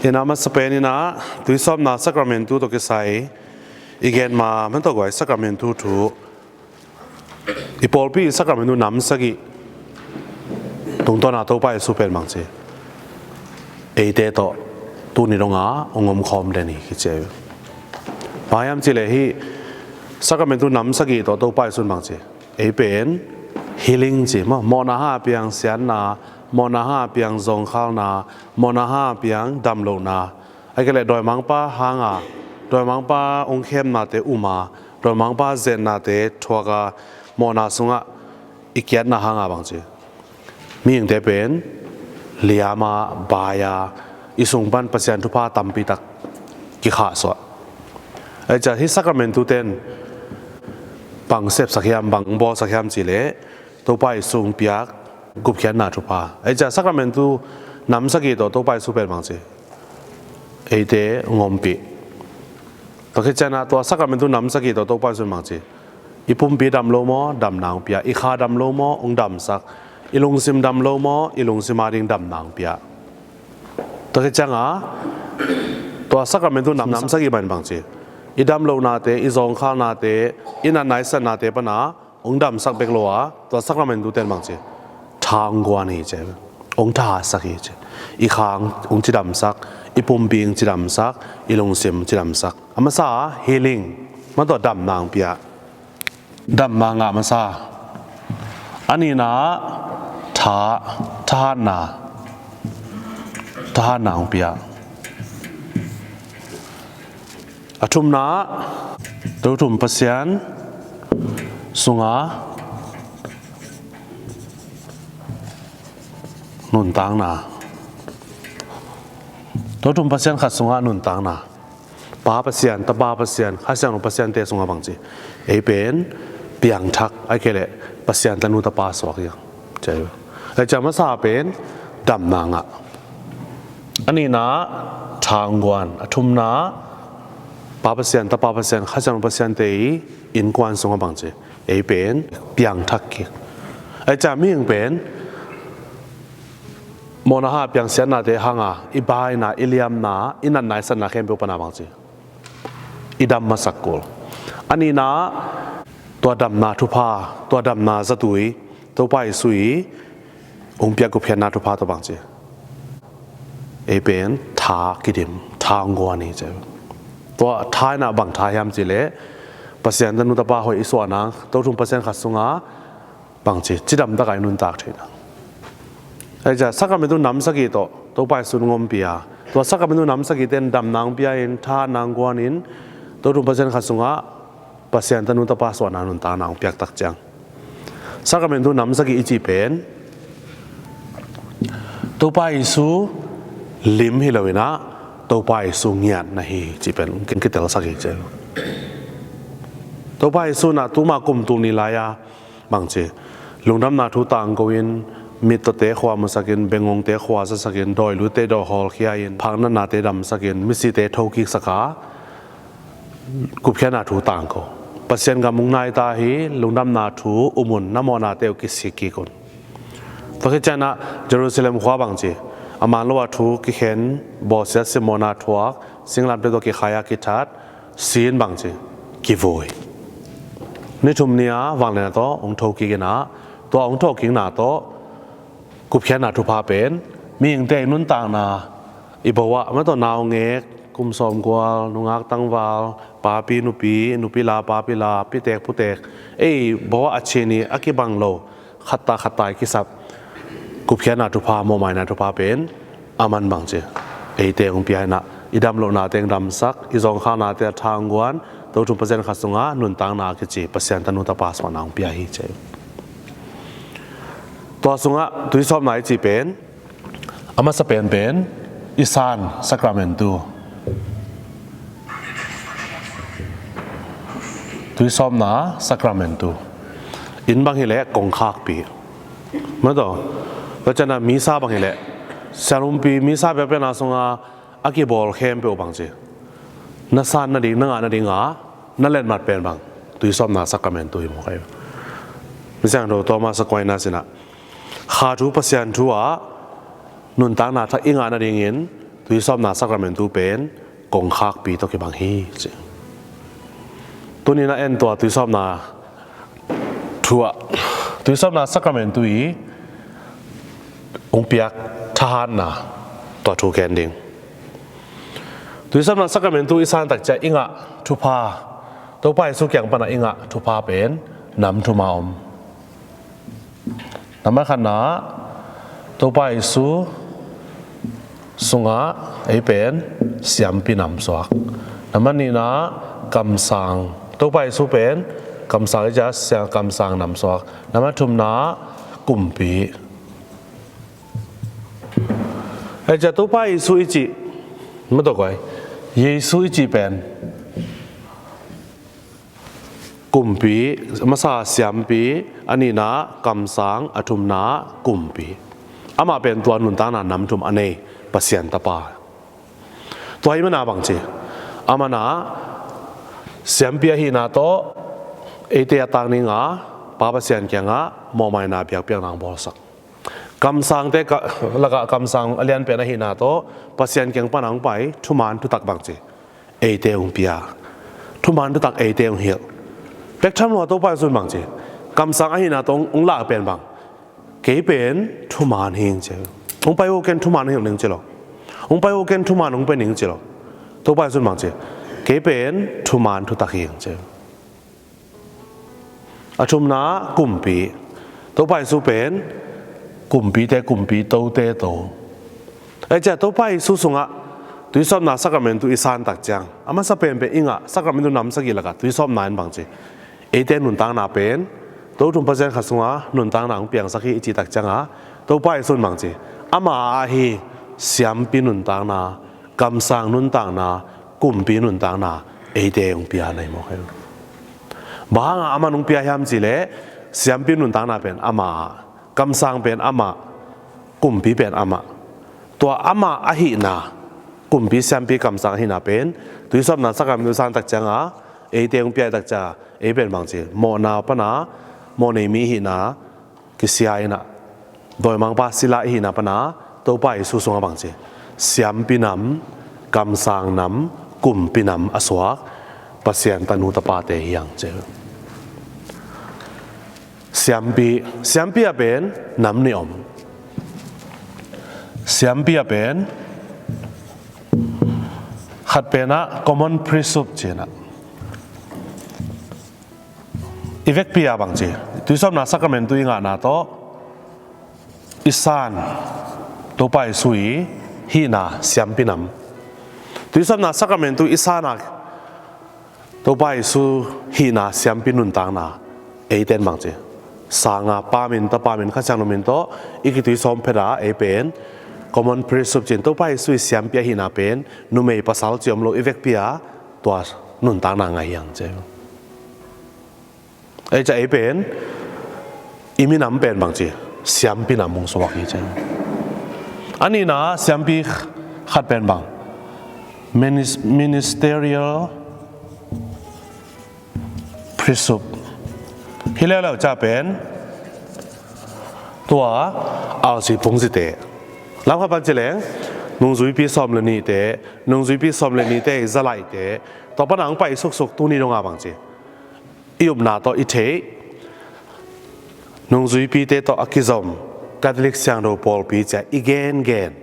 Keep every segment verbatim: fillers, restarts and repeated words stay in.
Ina masa pen ina tuisawpna sakramentu tawh kisai i gen ma man tawh guai sakramentu thu i pawlpi i sakramentu nam sagih tungtawna Topa Jesu pen bangci eite tawh tuni donga ong omkhawm den hi kici ahi. Bang hiam cileh hih sakramentu nam sagih tawh Topa Jesu in bangci ei pen healing ci maw, mawhna hang a piang siatna, mawhna hang a piang zawngkhalna, mawhna hang a piang damlohna, a kei leh dawimangpa hanga dawimangpa ong khemnate uma, dawimangpa zetnate thuaka mawhna sungah i kiatna hanga bangci mihingte pen liama baia i sung pan Pasian thupha tampitak kikhahsuah. Ahi ciah hih sakramentu ten bang sepsak hiam, bang bawlsak hiam cileh Topa i sung piak gupkhiatna thupha. Ahi ciah sakramentu nam sagih tawh Topa i sung pen bangci eite ngompih. Tua khit ciangah tua sakramentu nam sagih tawh Topa i sung bangci i pumpi dam lo maw, damna ong pia. I kha dam lo maw, ong damsak. I lungsim dam lo maw, i lungsim ading damna ong pia. Tua khit ciangah tua sakramentu nam sagih bang bangci i damlohnate, i zawngkhalnate, i natna i satnate pana ong damsak bek lo a, tua sakramentu ten bangci tha ong guan hi ci. Ong thasak hi ci. I kha ong cidamsak, i pumpi ong cidamsak, i lungsim cidamsak. A masa healing, man tawh damna ong pia. Damna ngah masa. A nihna tha, thahatna, thahatna ong pia. A thumna Tothum Pasian sunga nuntakna. Tothum Pasian khat sunga nuntakna. Pa Pasian, Tapa Pasian, Kha Siangtho Pasiante sunga bangci ei pen piangthak a kei leh Pasian tanu tapa suak hi. Ahi ciah masa pen damna ngah. A nihna tha ong guan. A thumna Pa Pasian, Tapa Pasian, Kha Siangtho Pasiante i innkuan sungah bangci ei pen piangthak hi. Ahi ciah mihing pen mawhna hang a piang siatnate hanga i baina, i liamna, i natna i satna khempeuh pana bangci i dam masak kul. A nihna tua damna thupha, tua damna zatui Topa Jesu i ong piak gupkhiatna thupha tawh bangci ei pen tha kidim, tha ong guan hi ci. Tua tha ina bang tha hiam cileh Pasian tanu tapa hoih i suahna, Tothum Pasian khat sunga bangci cidamtaka i nuntak theihna. Ahi ciah sakramentu nam sagih tawh Topa Jesu in ong ompih a, tua sakramentu nam sagih ten damna ong pia in, thahatna ong guan in, Tothum Pasian khat sungah Pasian tanu tapa suahna nuntakna ong piak tak ciang sakramentu nam sagih i cih pen Topa Jesu lim hi lo inah Topa Jesu ngiatna hi cih pen kitelsak hi ci. Topa Jesu inah tuma kum tul nih lai-a bangci lungdamna thu tangko in, mittawte khua musakin, bengngongte khua zasakin, dawilutte dawi hawlkhia in, phaknatnate damsakin, misite thokiksak a gupkhiatna thu tangko. Pasian gam ong nai ta hi, lungdamna thu um un, na mawhnate uh kisik kik un. Tua khit ciangah Jerusalem khua bangci a man lo a thu kikhen, bawlsiat simmawhna thuak, singlamteh tawh kikhai a kithat, si in bangci kivui. Ni thum ni-a vangliatna tawh ong thokik inah, tua ong thokikna tawh gupkhiatna thupha pen mihingte i nuntakna, i bawah man tawh naungek, kum sawmkua, nungak tangval, papi nupi, nupi la papi la, pitek putek, ei bawah a chin i a kibang lo khatta khatta i kisap gupkhiatna thupha, mawhmaina thupha pen a man bangci eite ong pia inah, i damlohnate ong damsak, i zawngkhalnate a tha ong guan, Tothum Pasian khat sunga nuntakna kici Pasian tanu tapa suahna ong pia hi ci. Tua sungah tuisawpna i cih pen a masa penpen i san sakramentu. Tuisawpna sakramentu in bang hileh kongkhakpih maw, tua ciangah misa bang hileh, sialumpi misa biakpiakna sunga a kibawl khempeuh bangci na san nading, na ngah nadinga na letmat pen bang tuisawpna sakramentu hi mawk ahi. Misiangtho Thomas Aquinas inah kha thu Pasian thu ah nuntakna thak i ngah nadingin Tuisawpna sacramentu pen kongkhakpi tawh kibang hi ci. Tuni-in ah en tua tuisawpna thu ah, tuisawpna sacramentu i hong piak thahatna tua thu ken ding. Tuisawpna sacramentu i san tak ciang i ngah thupha, Topa Jesu kiang pana i ngah thupha pen nam thum a om. Nambat khatna, Topa Jesu sungah ei pen siampi nam suak. Nambat nihna, kamsang. Topa Jesu pen kamsang i cih ciang kamsang nam suak. Nambat thumna, kumpi. Ei cih ciang Topa Jesu i cih, mah tawh koi, Jesu i cih pen kumpi, masa siampi, a nihna kamsang, a thumna kumpi. Amah pen tua nuntakna nam thum a nei Pasian tapa. Tua ahih manin bang ci, amah in siampi ahihna tawh eite a tang dingin Pa Pasian kiangah mawhmaina biakpiakna hong bawlsak. Kamsangte lakah kamsang a lianpen ahihna tawh Pasian kiang pana hong pai thuman thutak bang ci, eite hong pia. Thuman thutak eite hong hilh. Bek tham lo a Topa Jesu in bang ci, kamsang ahihna tawh hong lak pen bang, kei pen thuman hi ing ci. Hong pai uh ken thuman hong hilh ning ci lo. Hong pai uh ken thuman hong pia ning ci lo. Topa Jesu in bang ci, kei pen thuman thutak hi ing ci. A thumna kumpi. Topa Jesu pen kumpite kumpi, tote to. Ei cih ciang Topa Jesu sungah tuisawpna sacramentu i san tak ciang, a masa penpen i ngah sacramentu nam sagih lakah tuisawpna in bang ci, eite nuntakna pen to thum Pasian khat sungah nuntakna hong piangsak hi i cih tak ciangah, Topa Jesu in bang ci, amah ahi siampi nuntakna, kamsang nuntakna, kumpi nuntakna eite hong pia na hi mawk hi. Bang hangah amah hong pia hiam cih leh, siampi nuntakna pen amah, kamsang pen amah, kumpi pen amah. Tua amah ahihna, kumpi, siampi, kamsang ahihna pen tuisawpna sacramentu san tak ciangah eite hong pia tak ciangah, ei pen bang ci, mawhna pana mawhnei mi ahihna kisia in ah, dawimangpa sila ihihna pana Topa Jesu sungah bang ci, siampi nam, kamsang nam, kumpi nam a suak Pasian tanu tapate hi hang ci. Siampi, siampi ah pen nam nih om. Siampi ah pen khat pen ah common priesthood ci-in ah i vekpi a bang ci, tuisawpna sacramentu i ngahna tawh i san Topa Jesu i hihna siampi nam. Tuisawpna sacramentu i san a Topa Jesu hihna siampi nuntakna eite in bang ci, sanga Pa min, Tapa min, Kha Siangtho min tawh i kituisawm phet a, ei pen common priesthood ci-in Topa Jesu i siampi ahihna pen numei pasal ci om lo i vekpi a tua nuntakna ngah hi hang ci. Ei cih ciang ei pen i minam pen bang ci, siampi nam hong suak hi ci. A nihna siampi khat pen bang, minis-, ministerial priesthood. Hi leuleu ciang pen tua alsi phungzite, lam khat pan ci leng nungzuipi sawm le nihte, nungzuipi sawm le nihte i zalaihte, tua pana hong pai suksuk tuni dong a bang ci, i upna tawh i theih, nungzuipite tawh a kizom Catholic Siangtho Pawlpi ci-a i gengen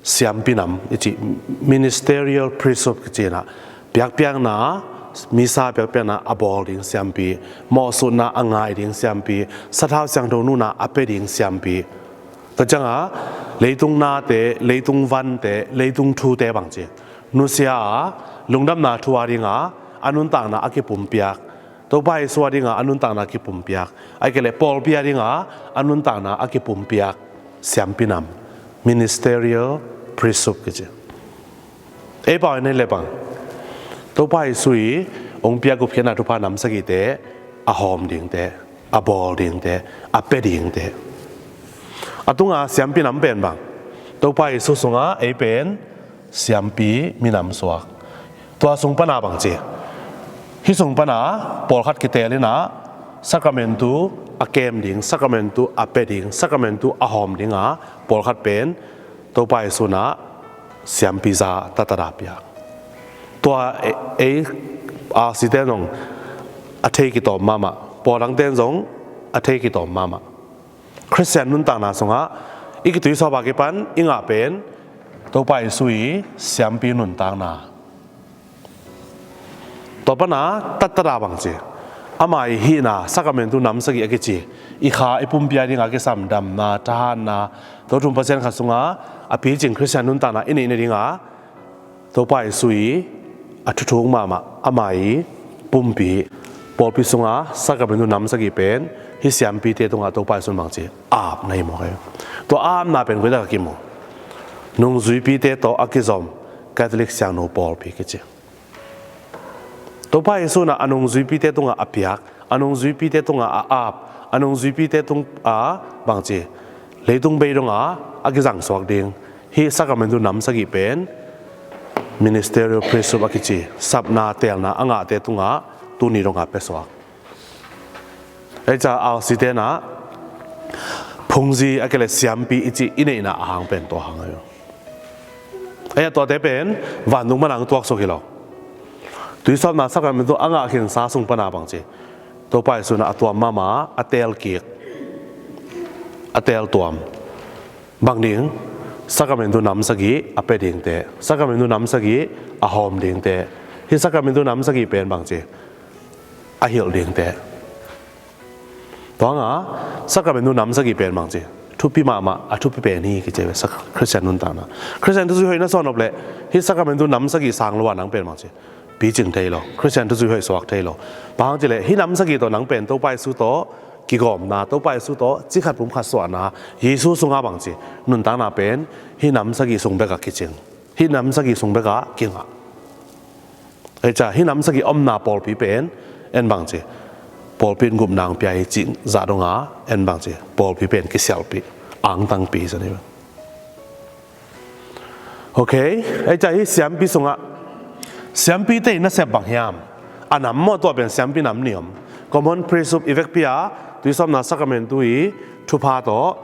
siampi nam i cih, ministerial priesthood kici-in ah, biakpiakna, misa biakpiakna a bawl ding siampi, mawhsutna a ngai ding siampi, sathau siangtho nunna a pia ding siampi. Tua ciangah leitung nate, leitung vante, leitung thute bang ci, nusia a lungdamna thu a dingah a nuntakna a kipumpiak, Topa Jesu a dingah a nuntakna a kipumpiak, ahih kei leh pawlpi a dingah a nuntakna a kipumpiak siampi nam, ministerial priesthood kici. Ei pau in ei le bang, Topa Jesu i hong piak gupkhiatna thupha nam sagihte a hawm dingte, a bawl dingte, a pia dingte. A tunga siampi nam pen bang, Topa Jesu sungah ei pen siampi minam suak. Tua sung pana bang ci, hih sung pana pawlkhat kitel in ah sakramentu a kem ding, sakramentu a pia ding, sakramentu a hawm ding a, pawlkhat pen Topa Jesu in ah siampi za tatata pia. Tua ei, ei R C ten zong a thei kitawm mahmah, pawldang ten zong a thei kitawm mahmah. Khristian nuntakna sungah i kituisawp a kipan i ngah pen Topa Jesu i siampi nuntakna. Tua pana tatata bangci, ama i hihna, sakramentu nam sagih a kici, i kha i pumpi a dingah kisam damna, thahatna, tua thum Pasian khat sungah a picing Khristian nuntakna i neih nadingah Topa Jesu i a thuthuk mahmah ama i pumpi, pawlpi sungah sakramentu nam sagih pen hih siampite tungah Topa Jesu in bangci, apna hi mawk hi. Tua apna pen koi takah kimu? Nungzuipite tawh a kizom Catholic siangnu pawlpi kici. Topa Jesu in a nungzuipite tungah a piak, a nungzuipite tungah a ap, a nungzuipite tungah bangci, leitung bei dongah a kizangsuak ding hih sakramentu nam sagih pen ministerial priesthood a kici, sapna teelna a ngahte tungah tuni dongah piasuak. Ei ca R C tenah phungzi a kile siampi i cih i neihna a hang pen tua hang ahi. Ei a tuate pen vantung manang tuaksuk hi lo. Tuisawpna sakramentu a ngah khinsa sung pana bangci, Topa Jesu in a tuam mahmah, a teel kik, a teel tuam. Bang ding? Sakramentu nam sagih a pia dingte, sakramentu nam sagih a hawm dingte. Hih sakramentu nam sagih pen bangci, a hilh dingte. Tua hanga sakramentu nam sagih pen bangci, thupi mahmah, a thupi pen hi kici ve. Khristian nuntakna, Khristian thuzui hoih na sawn nop leh hih sakramentu nam sagih sang lo a nang pen bangci, picing thei lo, Khristian thuzui hoih suak thei lo. Bang hang cileh hih nam sagih tawh nang pen Topa Jesu tawh kigawmna, Topa Jesu tawh cikhat pumkhat suahna, Jesu sungah bangci, nuntakna pen hih nam sagih sung bekah kicing, hih nam sagih sung bekah kingah. Ei ca hih nam sagih omna pawlpi pen en bangci, pawlpi in gupna hong pia hi cih zah donga en bangci, pawlpi pen kisialhpih, angtangpi zani bang. Ok, ei ca hih siampi sungah siampite i nasep bang hiam? A nam maw, tua pen siampi nam ni om? Common priesthood i vekpi a tuisawpna sakramentu i thupha tawh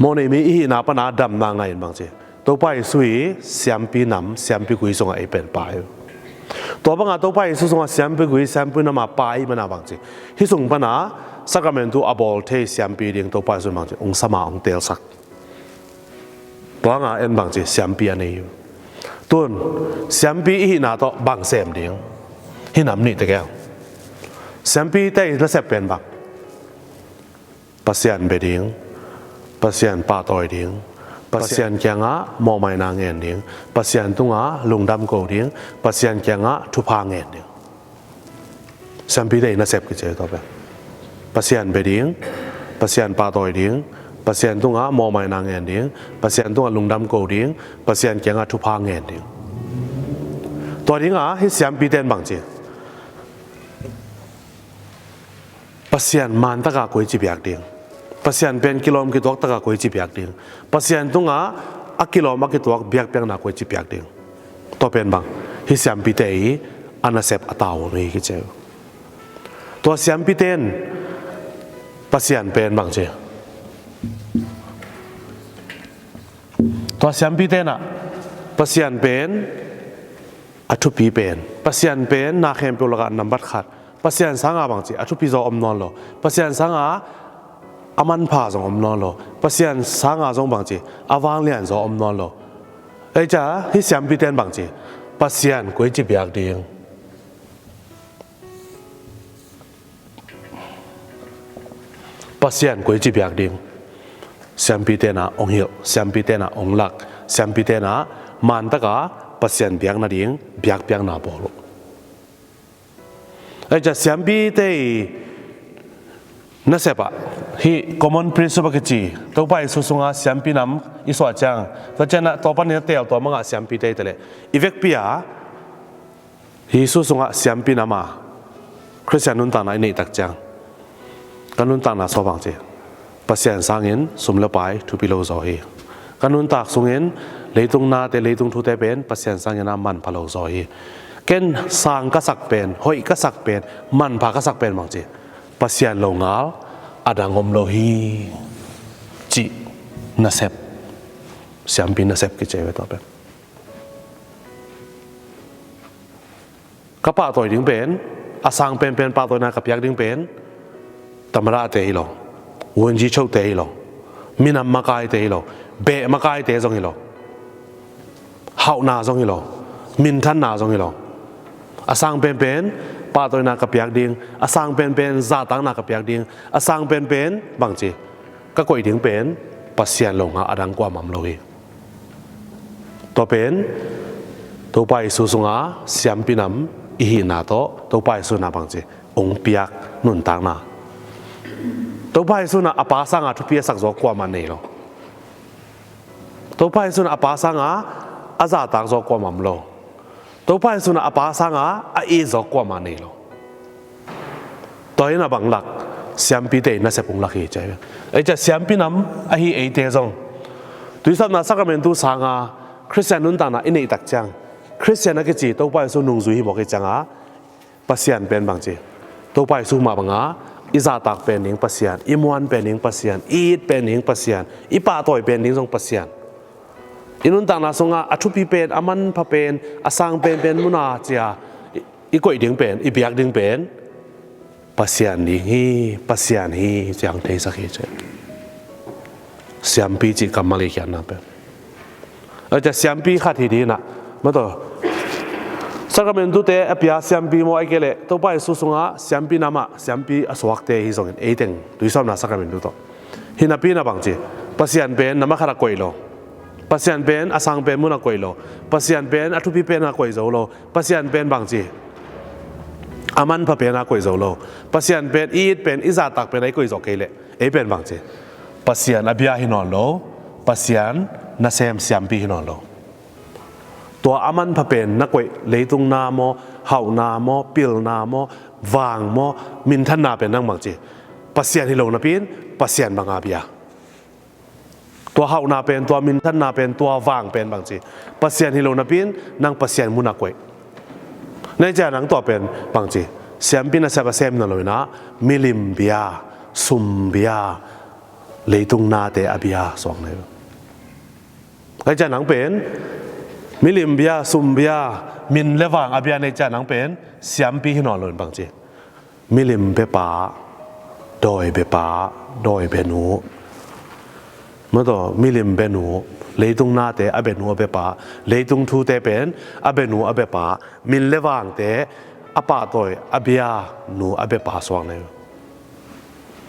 mawhnei mi i hihna pana damna ngah in bangci, Topa Jesu i siampi nam, siampi gui sungah ei pen pai uh. Tua banga Topa Jesu sungah siampi gui, siampi nama pai mana bangci, hih sung pana sakramentu a bawl thei siampi ding Topa Jesu in bangci, ung sama ung teelsak. Tua hanga en bangci, siampi a nei uh. Tun siampi i hihna tawh bang sem ding? Hih nam nih tekeng siampite i nasep pen bang? Pasian bia ding, Pasian pahtawi ding, Pasian kiangah mawhmaina ngen ding, Pasian tungah lungdam ko ding, Pasian kiangah thupha ngen ding. Siampite i nasep kici tua pen Pasian bia ding, Pasian pahtawi ding, Pasian tungah mawhmaina ngen ding, Pasian tungah lungdam ko ding, Pasian kiangah thupha ngen ding. Tua dinga hih siampite in bangci, Pasian man taka koici biak ding? Pasian pen kilawm kituak taka koici biak ding? Pasian tungah a kilawm a kituak biakpiakna koici biak ding? Tua pen bang, hih siampite i a nasep a tau uh hi kici uh. Tua siampite in Pasian pen bangci, tua siampite in ah Pasian pen a thupi pen, Pasian pen na khempeuh lakah nambat khat. Pasian sanga bangci a thupi zaw om nawn lo. Pasian sanga a manpha zong om nawn lo. Pasian sanga zong bangci a vanglian zaw om nawn lo. Ei ca hih siampite in bangci, Pasian koici biak ding? Pasian koici biak ding? Siampite in ah ong hilh, siampite in ah ong lak, siampite in ah man taka Pasian biak nading biakpiakna bawl uh. Ei ca siampite i nasep ah hih common priesthood a kici, Topa Jesu sunga siampi nam i suah ciang, tua ciangin ah tua panin a teel tua mangah siampite i teleh i vekpi a Jesu sungah siampi nama Khristian nuntakna i neih tak ciang, ka nuntakna sawbang ci, Pasian sangin sum le pai thupi lo zaw hi. Ka nuntak sungin leitung nate, leitung thute pen Pasian sangin a manpha lo zaw hi. Ken sang ka sak pen, hoih ka sak pen, manpha ka sak pen bangci, Pasian lo ngal a dang om lo hi, cih nasep. Siampi nasep kici ve tua pen. Ka pahtawi ding pen, a sang penpen pahtawina ka piak ding pen, tamarate hi lo, wunji chote hi lo, minam makaite hi lo, beh makaite zong hi lo, hauhna zong hi lo, minthanna zong hi lo. A sang penpen pahtawina ka piak ding, a sang penpen zahtakna ka piak ding, a sang penpen bangci ka koih ding pen Pasian lo nga a dang kuamah om lo hi. Tua pen Topa Jesu sunga siampi nam i hihna tawh Topa Jesu na bangci hong piak nuntakna. Topa Jesu na a Pa sanga thupi a sak zaw kuamah nei lo. Topa Jesu na a Pa sanga a zahtak zaw kuamah om lo. Topa Jesu na a Pa sanga a it zaw kuamah nei lo. Tua hi a bang lak, siampite in nasep hong lak hi ci. Ei cia siampi nam ahi eite zong tuisapna sakramentu sanga Khristian nuntakna i neih tak ciang, Khristian a kici Topa Jesu nungzui hi mawk hi cianga, Pasian pen bangci, Topa Jesu mah banga i zahtak pen ding Pasian, i muan pen ding Pasian, i it pen ding Pasian, i pahtawi pen ding zong Pasian. I nuntakna sunga a thupi pen, a manpha pen, a sang penpen muna cia i, i koih ding pen, i biak ding pen Pasian ding hi, Pasian hi ciang theisak hi ci. Siampi cih kammal i khiatna pen. A cia siampi khat hi dina, maw taw, sakramentute a pia siampi maw, ahih kei leh Topa Jesu sunga siampi namah siampi a suakte hi zongin eiteng tuisawpna sakramentu tawh. Hi napi na bangci, Pasian pen nambat khat a koih lo. Pasian pen a sang pen mun a koih lo. Pasian pen a thupi pen a koih zo lo. Pasian pen bangci, a manpha pen a koih zo lo. Pasian pen i it pen, i zahtak pen a i koih zo kei leh ei pen bangci, Pasian a bia hi nawn lo. Pasian nasem siampi hi nawn lo. Tua a manpha pen na koih, leitung na maw, hauhna maw, pilna maw, vang maw, minthanna pen nang bangci, Pasian hi lo napi in Pasian banga bia. Tua hauhna pen, tua minthanna pen, tua vang pen bangci, Pasian hi lo napi in nang Pasian mun a koih. Nei cia nang tua pen bangci, siampi nasep a sem na lo ina, milim bia, sum bia, leitung nate a bia suak nei. Nei cia nang pen milim bia, sum bia, min le vang a bia nei cia nang pen siampi hi nawn lo in bangci, milim biapa, dawi biapa, dawi bianu, maw taw, milim bianu, leitung nate a bianu a biapa, leitung thute pen a bianu a biapa, min le vangte a pahtawi a bianu a biapa suak nei.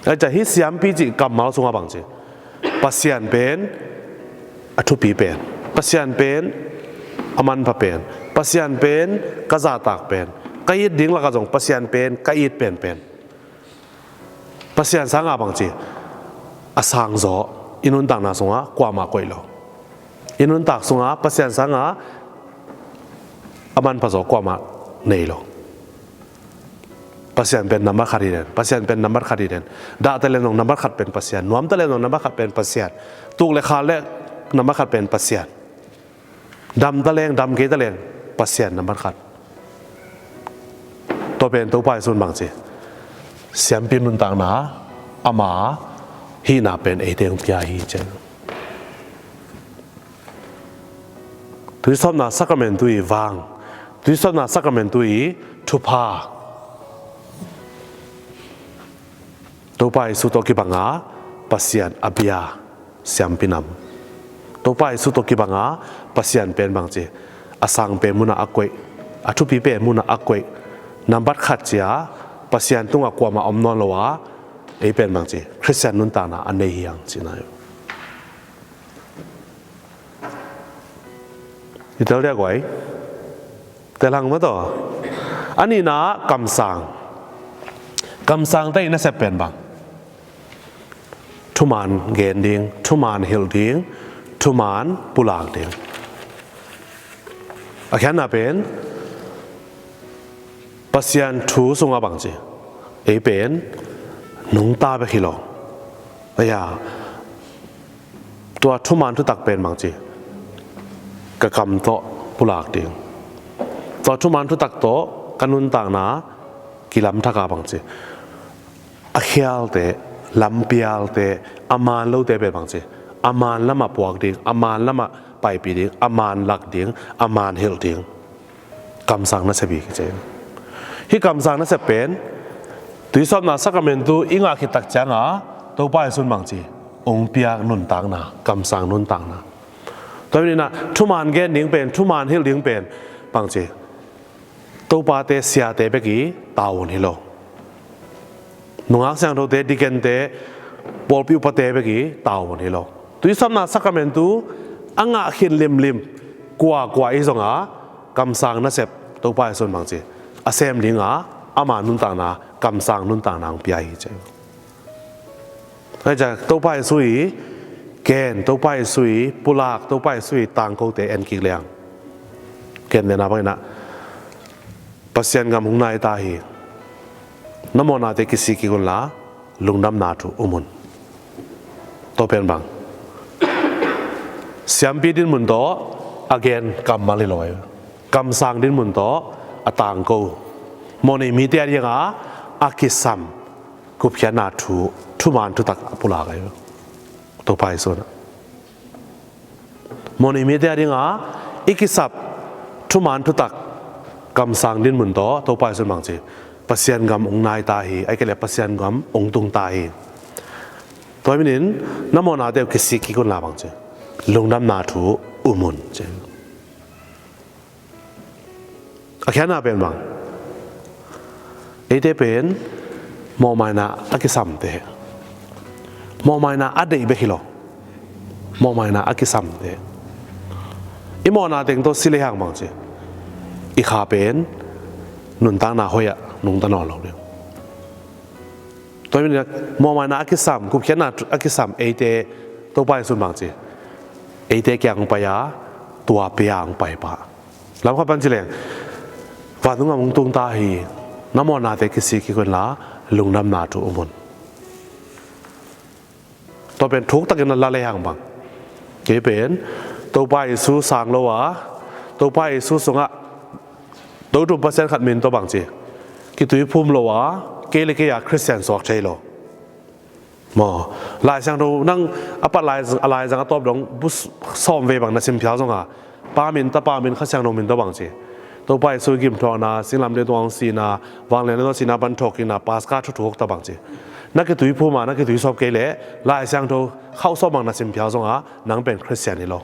A cia hi siampi cih kammal sungah bangci, Pasian pen a thupi pen, Pasian pen a manpha pen, Pasian pen ka zahtak pen, ka it ding lakah zong Pasian pen ka it penpen. Pasian sanga bangci, a sang zaw i nuntakna sungah kuamah koih lo. I nuntak sungah Pasian sanga a manpha zaw kuamah nei lo. Pasian pen nambat khat hi den. Pasian pen nambat khat hi den. Dah taleng zong nambat khat pen Pasian. Nuam taleng zong nambat khat pen Pasian. Tuk le khal le nambat khat pen Pasian. Dam taleng, dam kei taleng, Pasian nambat khat. Tua pen Topa Jesu in bangci, siampi nuntakna, ama hihna pen eite hong pia hi ci. Tuisawpna sakramentu i vang, tuisawpna sakramentu i thupha, Topa Jesu tawh kibanga Pasian a bia siampi nam. Topa Jesu tawh kibanga Pasian pen bangci, a sang pen munah a koih, a thupi pen munah a koih, nambat khat cia Pasian tungah kuamah om nawn lo a, ei pen bangci, Khristian nuntakna a nei hi hang cihna hi. I tel dia guai. Tel hang maw taw. A nihna kamsang. Kamsangte i nasep pen bang, thuman gen ding, thuman hilh ding, thuman pulak ding. A khiatna pen Pasian thu sungah bangci, ei pen nungta bek hi lo. Aya, tua thuman thutak pen bangci, ka kam tawh pulak ding. Tua thuman thutak tawh ka nuntakna kilamthak a bangci, a khialte, lampialte, a man lote pen bangci, A man lamah puak ding, a man lamah paipih ding, a man lak ding, a man hilh ding. Kamsang nasep hi kici. Hih kamsang nasep pen tuisawpna sakramentu i ngah khit tak cianga Topa Jesuh in bangci, hong piak nuntakna, kamsang nuntakna. Tua hi manin ah thuman gen ding pen, thuman hilh ding pen bangci, topate, siate bek i tavuan hi lo. Nungak siangthote, dikente, pawlpi upate bek i tavuan hi lo. Tuisawpna sakramentu a ngah khin limlim kuakua i zong a, kamsang nasep Topa Jesuh in bangci, a sem dinga ama nuntakna, kamsang nuntakna hong pia hi ci. Ahi ciang Topa Jesuh i gen, Topa Jesuh i pulak, Topa Jesuh i tangkote en kik leng, ken nena bangin ah Pasian gam hong nai ta hi. Na mawhnate kisik kik unla, lungdamna thu um un. Tua pen bang, siampi dinmun tawh a gen kammal hi lo hi. Kamsang dinmun tawh a tangko, mawhnei mite a dinga a kisam gupkhiatna thu, thuman thutak a pulak hi. Topa Jesuh in ah mawhnei mite a dinga i kisap thuman thutak, kamsang dinmun tawh Topa Jesuh in bangci, Pasian gam hong nai ta hi, ahih kei leh Pasian gam hong tung ta hi. Tua hi manin na mawhnate uh kisik kik unla bangci, lungdamna thu um un ci. A khiatna pen bang, eite pen mawhmaina a kisamte, mawhmaina a deih bek hi lo, mawhmaina a kisamte. I mawhna teng tawh si lehang bangci, i kha pen nuntakna hoih ah nungta nawn lo ding. Tua hi manin ah mawhmaina a kisam, gupkhiatna a kisam eite, Topa Jesuh in bangci, eite kiang hong pai a, tua pia hong pai pah. Lamkhat pan ci leng, vantung gam hong tung ta hi, na mawhnate kisik kik unla, lungdamna thu um un. Tua pen thuktakin a la lehang bang, kei pen Topa Jesuh sang lo a, Topa Jesuh sungah Topa Pasian khat min tawh bangci, kituiphum lo a, kei le kei a Khristian suak thei lo. Maw, Lai Siangtho nang a pat lai, a laizang a tawp dong bu sawm vei bang na sim phial zonga, Pa min, Tapa min, Kha Siangtho min tawh bangci, Topa Jesuh gimthuakna, singlamteh tungah hong sihna, vanglian tungah sihna, pan thawhkikna, Paska thu thuk ta bangci, na kituiphum a, na kituisawp kei leh Lai Siangtho khauh sawm bang na sim phial zonga, nang pen Khristian hi lo.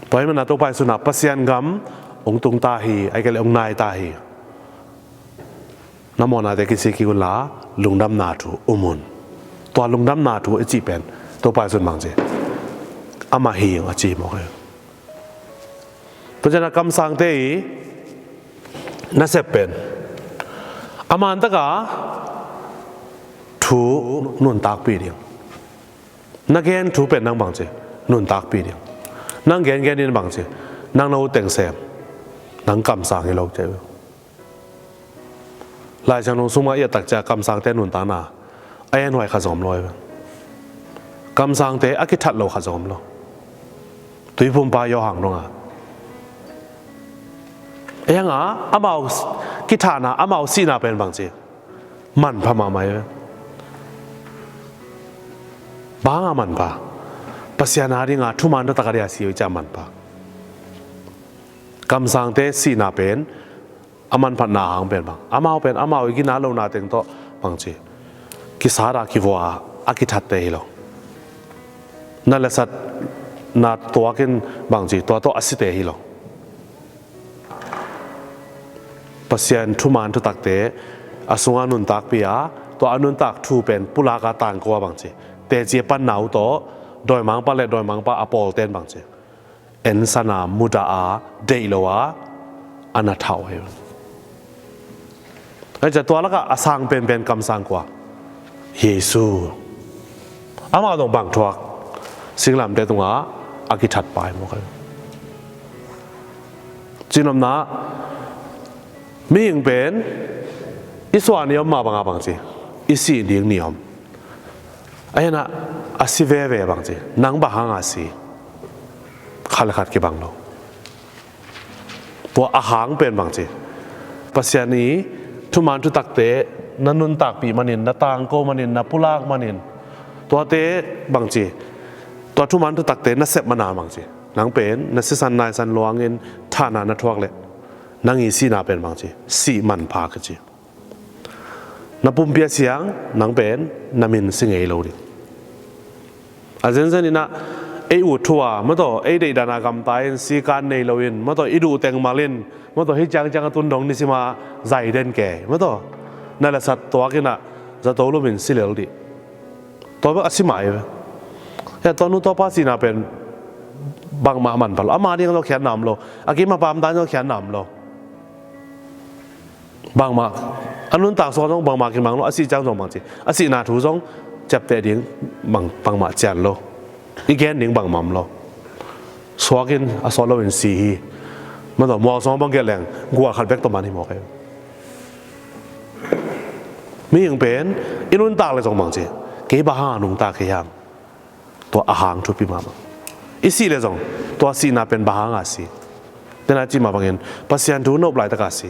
Tua hi manin ah Topa Jesuh in ah Pasian gam hong tung ta hi, ahih kei leh hong nai ta hi. Na mawhnate kisik kik unla, lungdamna thu um un. Tua lungdamna thu i cih pen Topa Jesuh in bangci, amah hi ing a ci mawk hi. Tua ciangin ah kamsangte i nasep pen a man taka thu nuntakpih ding. Na gen thu pen nang bangci, nuntakpih ding. Nang gengen in bangci, nang na ut teng sem, nang kamsang hi lo ci. Lai Siangtho sungah i et tak ciang kamsangte nuntakna a enhuai khat zong om lo hi. Kamsangte a kithat lo khat zong om lo. Tuiphumpa Johan dong a, ei hanga amau kithahna, amau sihna pen bangci, manpha mahmah hi. Bang hanga manpha? Pasian a dinga thuman thutak a dia si uh ciang manpha. Kamsangte sihna pen a manphatna hang pen bang, amau pen amau i gina lohna teng tawh bangci, kisat a kivua a kithatte hi lo. Na le sat na tuakin bangci, tua tawh a site hi lo. Pasian thuman thutakte a sunga nuntakpih a, tua a nuntak thu pen pulak a tangko a bangci, teci a panna uh tawh dawimangpa le dawimangpa a pawlten bangci, ensan a, mudah a, deih lo a, a na thah uh hi. Ahi ciang tua lakah a sang penpen kamsang kua? Jesuh. Amah zong bang thuak? Singlamteh tungah a kithat pa hi mawk hi. Cinopna, mihing pen i suah ni om mah banga bangci, i sih ding ni om. Ahi hang a si veve bangci, nang bang hanga si? Khat le khat kibang lo. Tua a hang pen bangci, Pasian i thuman thutakte na nuntakpih manin, na tangko manin, na pulak manin, tuate bangci, tua thuman thutakte na sep mana bangci, nang pen na sisan naisan luangin thahna na thuak leh nang i sihna pen bangci, sih manpha kici. Na pumpi a siang, nang pen na min si ngei lo ding. A zenzen inah ei ut thu a, mataw, ei deihdan a gamta in sikan nei loin, mataw, i duh teng malin, mataw, hih ciangciang a tun dong nisima zai den kei, mataw, na lasat tuak inah zato lumin si lel dih. Tua bek a si mah ei ve. Hia, tua nu tua pa sihna pen bangmah manpha lo. Ama ding zong khiatna om lo. A kim a pamdan zong khiatna om lo. Bangmah a nuntak suak zong bangmah kimang lo, a sih ciang zong bangci, a sihna thu zong ciapteh ding bang, bangmah cian lo. I gen ding bangmah om lo. Suakin a sawt loin si hi. Mataw, mual sawng bang gelh leng gual khat bek tawh man hi mawk ei. Mihing pen i nuntak le zong bangci, kei bang hanga nungta kei hiam? Tua a hang thupi mahmah. I sih le zong tua sihna pen bang hanga si? Tena cih mah bangin Pasian thu nop laitaka si.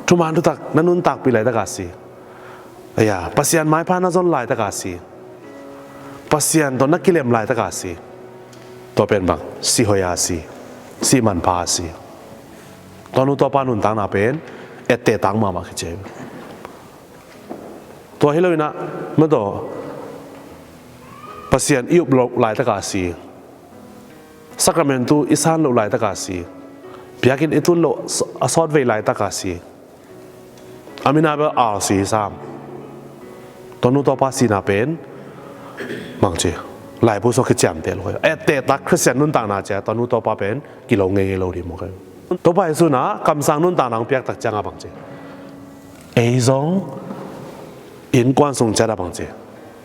Thuman thutak na nuntakpih laitaka si. Aya, Pasian maipha na zon laitaka si. Pasian tawh na kilem laitaka si. Tua pen bang, si hoiha si, si manpha si. Tua nu tua pa nuntakna pen etteh tak mahmah kici. Tua hi lo inah, mataw, Pasian i up loh laitaka si. Sakramentu i san loh laitaka si. Biakinn i tun loh a sawtvei laitaka si. A mina bel al si sam. Tua nu tua pa sihna pen bangci, laibu suak kiciamteh lo. Etteh tak Khristian nuntakna cia tua nu tua pa pen kilo ngeingei lo ding mawk ei. Topa Jesu inah kamsang nuntakna hong piak tak cianga bangci, ei zong innkuan sung ciat a bangci,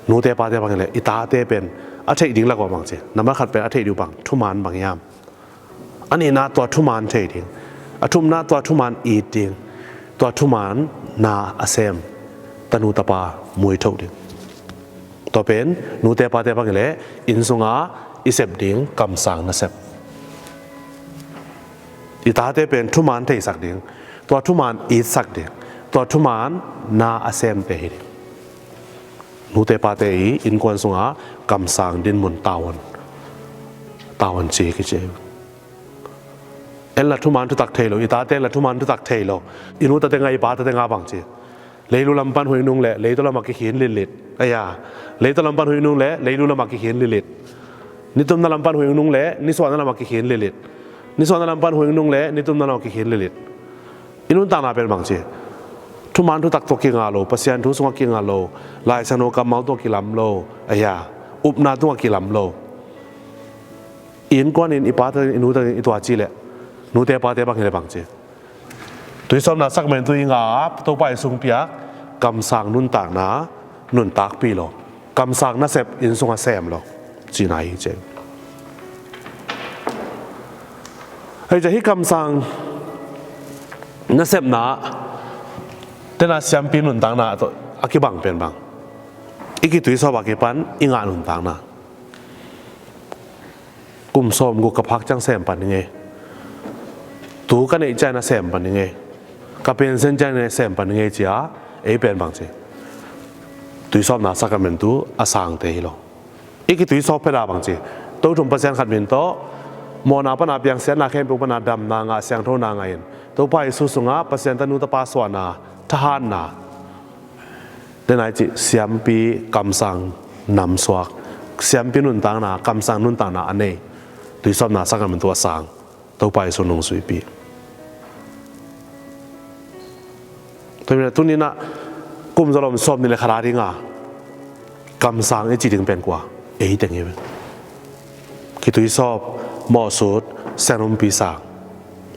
nute pate bangin le i tate pen a theih ding lak uh a bangci, nambat khat pen a theih ding uh bang, thuman bang hiam? A nihna tua thuman thei ding, a thumna tua thuman it ding, tua thuman na a sem tanu tapa muithoh ding. Tua pen nute pate bangin le inn sunga i sep ding kamsang nasep. I tate pen thuman theisak ding, tua thuman itsak ding, tua thuman na a semte hi ding. Nute pate i innkuan sunga kamsang dinmun tavuan, tavuan ci kici. En la thuman thutak thei lo, i tate en la thuman thutak thei lo. I nu tate nga, i pa tate nga bangci, leilu lam pan huih nung le leitu lamah kikhin litlit. Aya, leitu lam pan huih nung le leilu lamah kikhin litlit. Nitumna lam pan huih nung le nisuahna lamah kikhin litlit. Nisuahna lam pan huih nung le nitumna lamah kikhin litlit. I nuntakna pen bangci, thuman thutak tawh kinga lo, Pasian thu sungah kinga lo, Lai Siangtho kammal tawh kilam lo. Aya, upna tungah kilam lo. I innkuan in, i pate in, i nute in i tua ci le nute pate bang hi le bangci, tuisawpna sakramentu i nga a Topa i sung piak kamsang nuntakna nuntakpih lo, kamsang nasep inn sungah sem lo cihna hi ci. Hei ci, hih kamsang nasepna tena siampi nuntakna tawh a kibang pen bang, i kituisawp a kipan i ngah nuntakna. Kum sawmguk ka phak ciang sem pan ning ei. Tu ka neih ciangin a sem pan ning ei. Ka pension ciangin a sem pan ning ei ci a, ei pen bangci, tuisawpna sakramentu a sangte hi lo. I kituisawp phet a bangci, To thum Pasian khat min tawh mawhna pana piang, siatna khempeuh pana damna ngah, siangthona ngah in, Topa Jesu sungah Pasian tanu tapa suahna, thahatna, tena i cih siampi kamsang namsuak, siampi nuntakna, kamsang nuntakna a nei, tuisawpna sakramentu a sang Topa Jesu nungzuipih. Tua hi a, tuni-in ah kum zalom sawm nih le khat a dinga kamsang i cih ding pen kua? Ei teng hi ve. Kituisawp, mawhsut, sianumpi sang,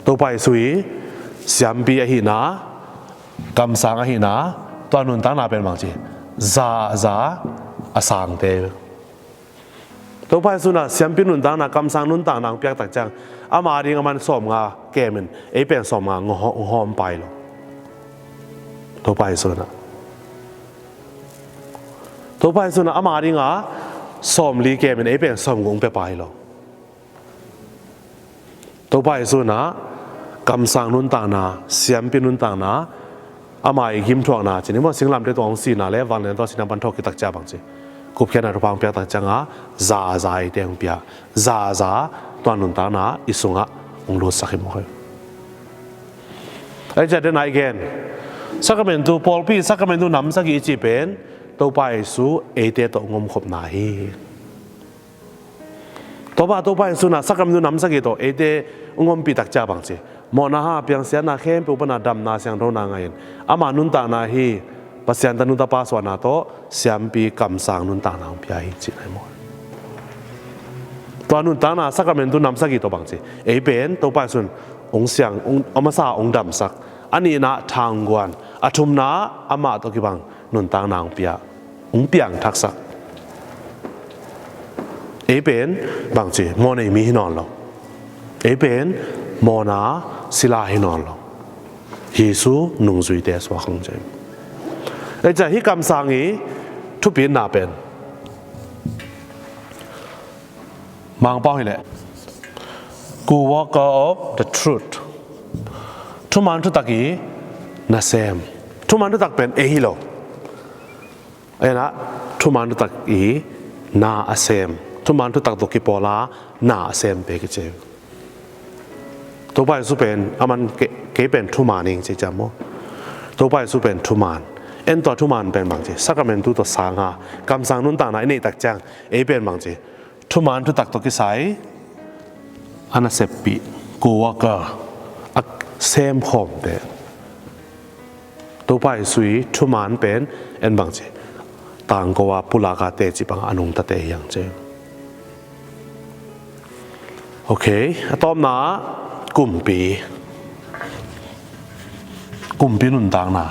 Topa Jesu i siampi ahihna, kamsang ahihna, tua nuntakna pen bangci, za za a sangte. Topa Jesu in ah siampi nuntakna, kamsang nuntakna hong piak tak ciang, ama ding a man sawmnga kem in, ei pen sawmnga hong hawm pai lo. Topa Jesu in ah, Topa Jesu in ah ama ding a sawmli kem in, ei pen sawmguk hong pia pai lo. Topa Jesu in ah kamsang nuntakna, siampi nuntakna ama i gimthuakna cih ni maw, singlamteh tungah hong sihna le vanglian tungah sihna pan thawhkik tak ciang bang ci, gupkhiatna thupha hong piak tak ciangah zaza eite hong pia, zaza tua nuntakna i sungah hong lutsak hi maw. Ahi ciang dena i gen, sakramentu, pawlpi sakramentu nam sagih i cih pen Topa Jesu eite tawh hong omkhopna hi. Tua bang Topa Jesu in ah sakramentu nam sagih tawh eite hong ompih tak ciang bang ci, mawhna, hang a piang, siatna khempeuh pana damna siangthona ngah in, ama nuntakna hi, Pasian tanu tapa suahna tawh siampi kamsang nuntakna hong pia hi cihna hi maw. Tua nuntakna sakramentu nam sagih tawh bang ci, ei pen Topa Jesu in hong siang, hong, a masa hong damsak, a nihna thangguan, a thumna amah tawh kibang nuntakna hong pia, hong piangthaksak. Ei pen bang ci, mawhnei mi hi nawn lo. Ei pen mawhna sila hi nawn lo. Jesu nungzuite suak hong ci. Ei ciang hih kamsang i thupitna pen Mangpau hileh, co-worker of the truth. Thuman thutak i nasem. Thuman thutak pen ei hi lo. Ei in ah thuman thutak i na a sem. Thuman thutak tawh kipawl a na a semte kici. Topa Jesu pen, aman kei, kei pen thuman ing ci ciang maw. Topa Jesu pen thuman. En tua thuman pen bang ci, sakramentu tawh sang a, kamsang nuntakna i neih tak ciang, ei pen bang ci, thuman thutak tawh kisai a naseppih, co-worker, a semkhawmte. Topa Jesu i thuman pen en bang ci, tangko a pulak a teci bang a nungtate hi hang ci. Ok, a tawpna kumpi. Kumpi nuntakna.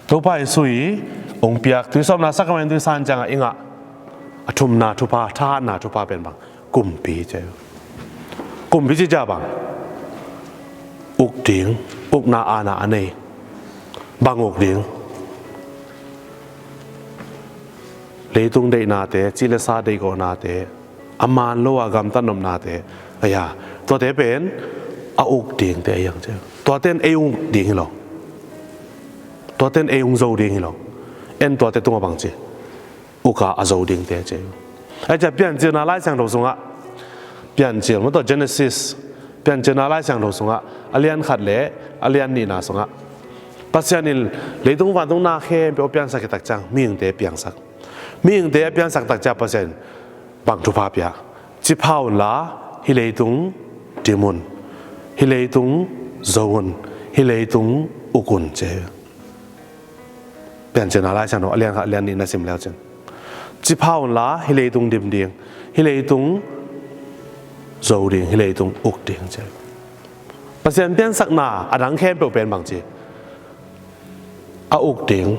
Topa Jesu i hong piak tuisawpna sakramentu i san ciangah i ngah a thumna thupha, thahatna thupha pen bang, kumpi ci. Kumpi ci ciang bang, uk ding, ukna aana a nei. Bang uk ding? Leitung deihnate, ci le sa deihgawhnate, a man lo a gamtat nopnate, aya, tuate pen a uk dingte ahi hang ci. Tuate in ei uk ding hi lo. Tuate in ei hong zo ding hi lo. En tuate tungah bang ci, uk a a zo dingte ci. Ahi ciang Piancilna Lai Siangtho sungah, Piancil, mawtaw Genesis, Piancilna Lai Siangtho sungah, a lian khat le a lian nihna sungah, Pasian in leitung vantung na khempeuh a piansak khit tak ciang mihingte a piangsak. Mihingte a piansak tak ciang Pasian in bang thupha pia? Ci pha unla, hih leitung dim un, hih leitung zo un, hih leitung uk un ci. Piancilna Lai Siangtho a lian khat, a lian nih na sim leu cin, ci pha unla, hih leitung dim ding, hih leitung zo ding, hih leitung uk ding ci. Pasian piansakna a dang khempeuh pen bang ci, a uk ding.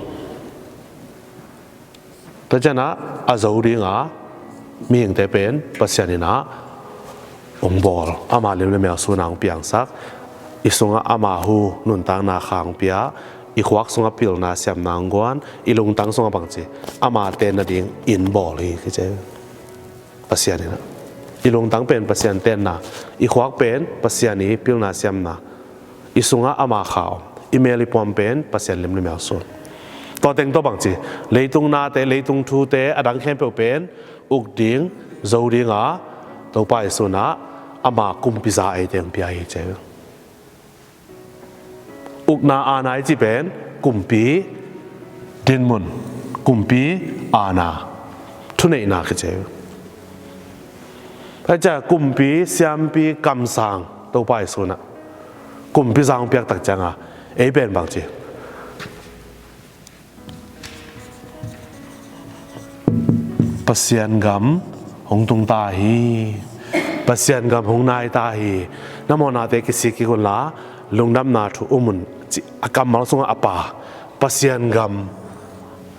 Tua ciangah a zo dinga mihingte pen Pasian in ah hong bawl, ama lim le mel sun a hong piangsak, i sungah ama hu nuntakna kha hong pia, i khuak sungah pilna siamna hong guan, i lungtang sungah bang ci, ama tenna ding inn bawl hi kici. Pasian in ah i lungtang pen Pasian tenna, i khuak pen Pasian i pilna siamna, i sungah ama kha om, i mel i puam pen Pasian lim le mel sun. Tua teng tawh bang ci, leitung nate, leitung thute, a dang khempeuh pen uk ding, zo dinga Topa Jesu in ah ama kumpi za eite hong pia hi ci. Ukna aana i cih pen kumpi dinmun, kumpi aana, thuneihna kici. Ahi ciang kumpi, siampi, kamsang, Topa Jesu in ah kumpi za hong piak tak ciangah ei pen bang ci, Pasian gam hong tung ta hi. Pasian gam hong nai ta hi. Na mawhnate kisik kik unla, lungdamna thu um un, ci a kammal sungah a pa, Pasian gam,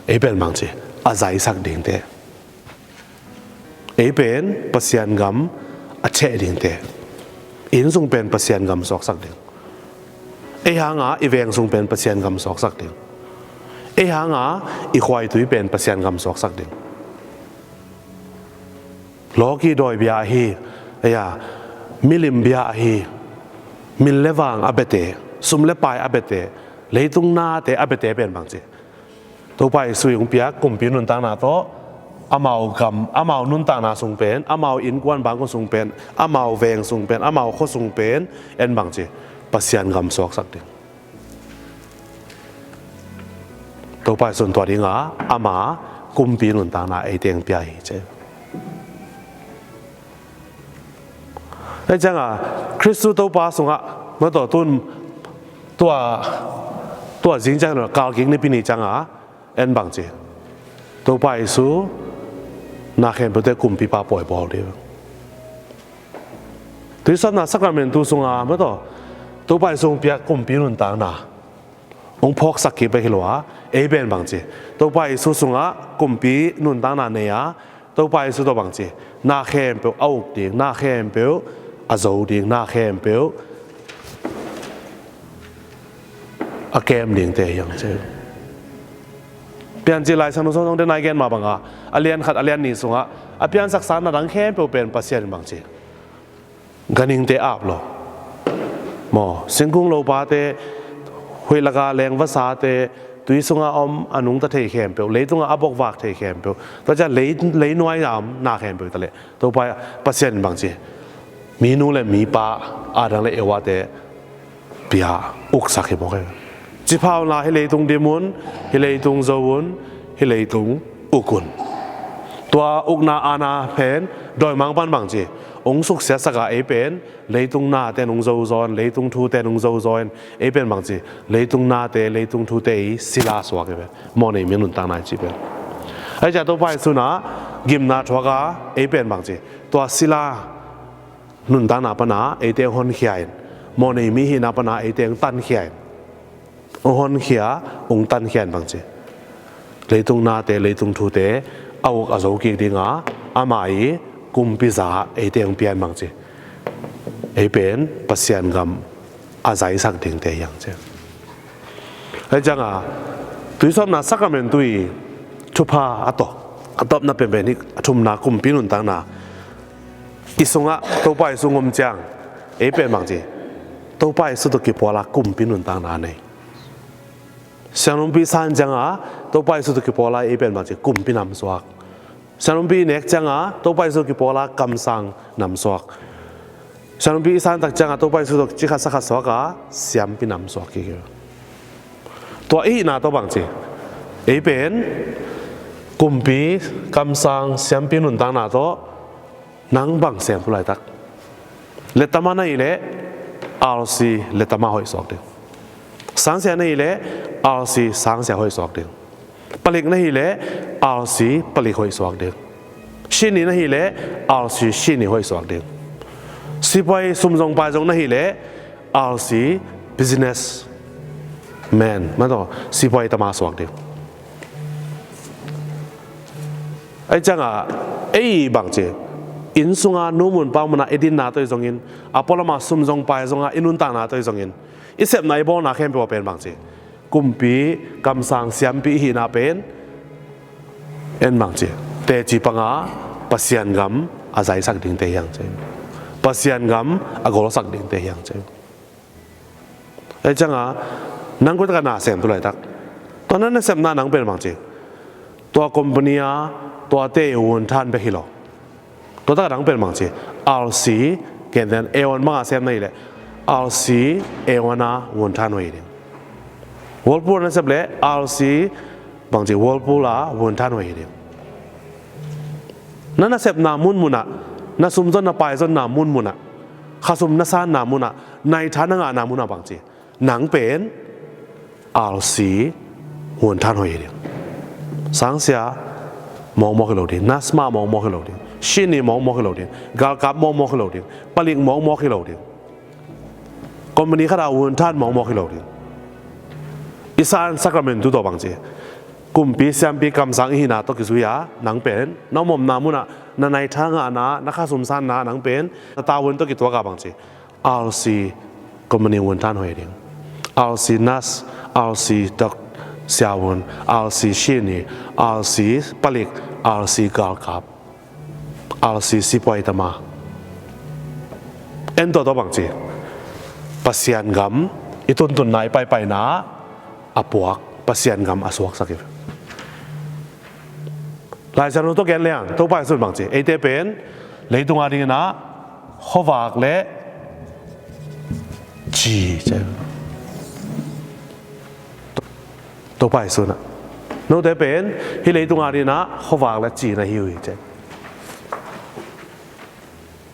ei pen bang ci, a zaisak dingte. Ei pen Pasian gam a cheh dingte. Inn sung pen Pasian gam suaksak ding. Ei hanga i veng sung pen Pasian gam suaksak ding. Ei hanga i khuaitui pen Pasian gam suaksak ding. Lawki dawi bia ahi, ei a, milim bia ahi, min le vang a biate, sum le pai a biate, Leitung nate a biate pen bangci, Topa Jesu in hong piak kumpi nuntakna tawh, amau gam, amau nuntakna sung pen, amau innkuan bangkua sung pen, amau veng sung pen, amau khua sung pen, en bangci, Pasian gam suaksak ding. Topa Jesu in tua dinga ama kumpi nuntakna eite hong pia hi ci. Ei cianga Khristu Topa sungah, mataw, tun tua, tua zing ciang kalkik nipi ni cianga en bangci, Topa Jesu na khempeuhte kumpipa pawi bawl ding. Tuisawpna sakramentu sunga, mataw, Topa Jesu hong piak kumpi nuntakna hong phawksak kik bek hi lo a, ei pen bangci, Topa Jesu sungah kumpi nuntakna nei a, Topa Jesu tawh bangci, na khempeuh a uk ding, na khempeuh a zo ding, na khempeuh a kem dingte hi hang ci. Piancil Lai Siangtho Sawltak te nai gen mah banga, a lian khat, a lian nih sungah a piansaksa na dang khempeuh pen Pasian in bangci, ganhingte ap lo maw, singkung lopate, huih laka leng vasate, tui sunga om a nungta thei khempeuh, leitungah a bokvak thei khempeuh, tua ciang lei, leinuai a om na khempeuh ta leh Topa Pasian in bangci, minu le mipa, Adam le Eva te pia uksak hi mawk hi. Cipha unla hih leitung dim un, hih leitung zo un, hih leitung uk un. Tua ukna aana pen dawimangpa'n bangci, hong suksiatsak a, ei pen leitung nate'n hong zozaw in, leitung thute'n hong zozaw in, ei pen bangci, leitung nate, leitung thute i sila suak hi ve. Mawhnei mi nuntakna i cih pen. Ei ciang Topa Jesu in gimna thuak a, ei pen bangci, tua sila nuntakna pana eite hong honkhia in, mawhnei mi hihna pana eite hong tankhia in, hong honkhia, hong tankhia in bangci, leitung nate, leitung thute a uk a zo kik dinga ama i kumpiza eite hong pia in bangci, ei pen Pasian gam a zaisak dingte hi hang ci. Ei cianga tuisawpna sakramentu i thupha a tawp, a tawpna penpen hi, a thumna kumpi nuntakna. I sungah Topa Jesu hong om ciang ei pen bangci, Topa Jesu tawh kipawl a kumpi nuntakna nei. Siangthopi san cianga Topa Jesu tawh kipawl a ei pen bangci, kumpi namsuak. Siangthopi nek cianga Topa Jesu tawh kipawl a kamsang namsuak. Siangthopi i san tak cianga Topa Jesu tawh cikhat sakhat suak a siampi namsuak kik hi. Tua i hihna tawh bangci, ei pen kumpi, kamsang, siampi nuntakna tawh nang bang sem tu laitak? Letama na hih leh R C letama hoih suak ding. Sangsia na hih leh R C sangsia hoih suak ding. Palik na hih leh R C palik hoih suak ding. Sihni na hih leh R C sihni hoih suak ding. Sipuai sumzong paizong na hih leh R C business man, mataw, sipuai tama suak ding. Ei cianga ei bangci, inn sunga nu mun pa muna i dinna tawh i zongin, a pualama sumzong paizonga i nuntakna tawh i zongin, i sepna i bawlna khempeuh a pen bangci, kumpi, kamsang, siampi i hihna pen en bangci, teci panga Pasian gam a zaisak dingte hi hang ci. Pasian gam a golsak dingte hi hang ci. Ei cianga nang koi taka na sem tu laitak? Tua na nasepna nang pen bangci, tua company a tuate i vunthan bek hi lo. Tua taka nang pen bangci, R C, kenten A one banga sem na hih leh R C A one a vunthan hoih hi ding. Whirlpool na sep leh R C bangci, Whirlpool a vunthan hoih hi ding. Na nasepna munmunah, na sumzonna paizonna munmunah, khasum na sanna munah, naitha na ngahna munah bangci, nang pen R C vunthan hoih hi ding. Sangsia mawkmawk hi lo ding, nurse mah mawkmawk hi lo ding, sihni mawkmawk hi lo ding, galkap mawkmawk hi lo ding, palik mawkmawk hi lo ding. Company khat a vunthan mawkmawk hi lo ding. I san sakramentu tawh bangci, kumpi, siampi, kamsang i hihna tawh kizui a nang pen na omna munah, na naitha ngahna, na khasum sanna nang pen na tavuan tawh kituak a bangci, R C company vunthan hoih ding. R C nurse, R C doc, siavun, R C sihni, R C palik, R C galkap, R C sipuai tama. En tuatua bangci, Pasian gam i tuntunna, i paipaina, a puak, Pasian gam a suaksak hi. Lai Siangtho tawh gen leng Topa Jesuh in bang ci, eite pen leitung a dingin ah khuavak le ci ci. Topa Jesuh in ah, note pen hih leitung a dingin ah khuavak le ci na hi uh hi ci.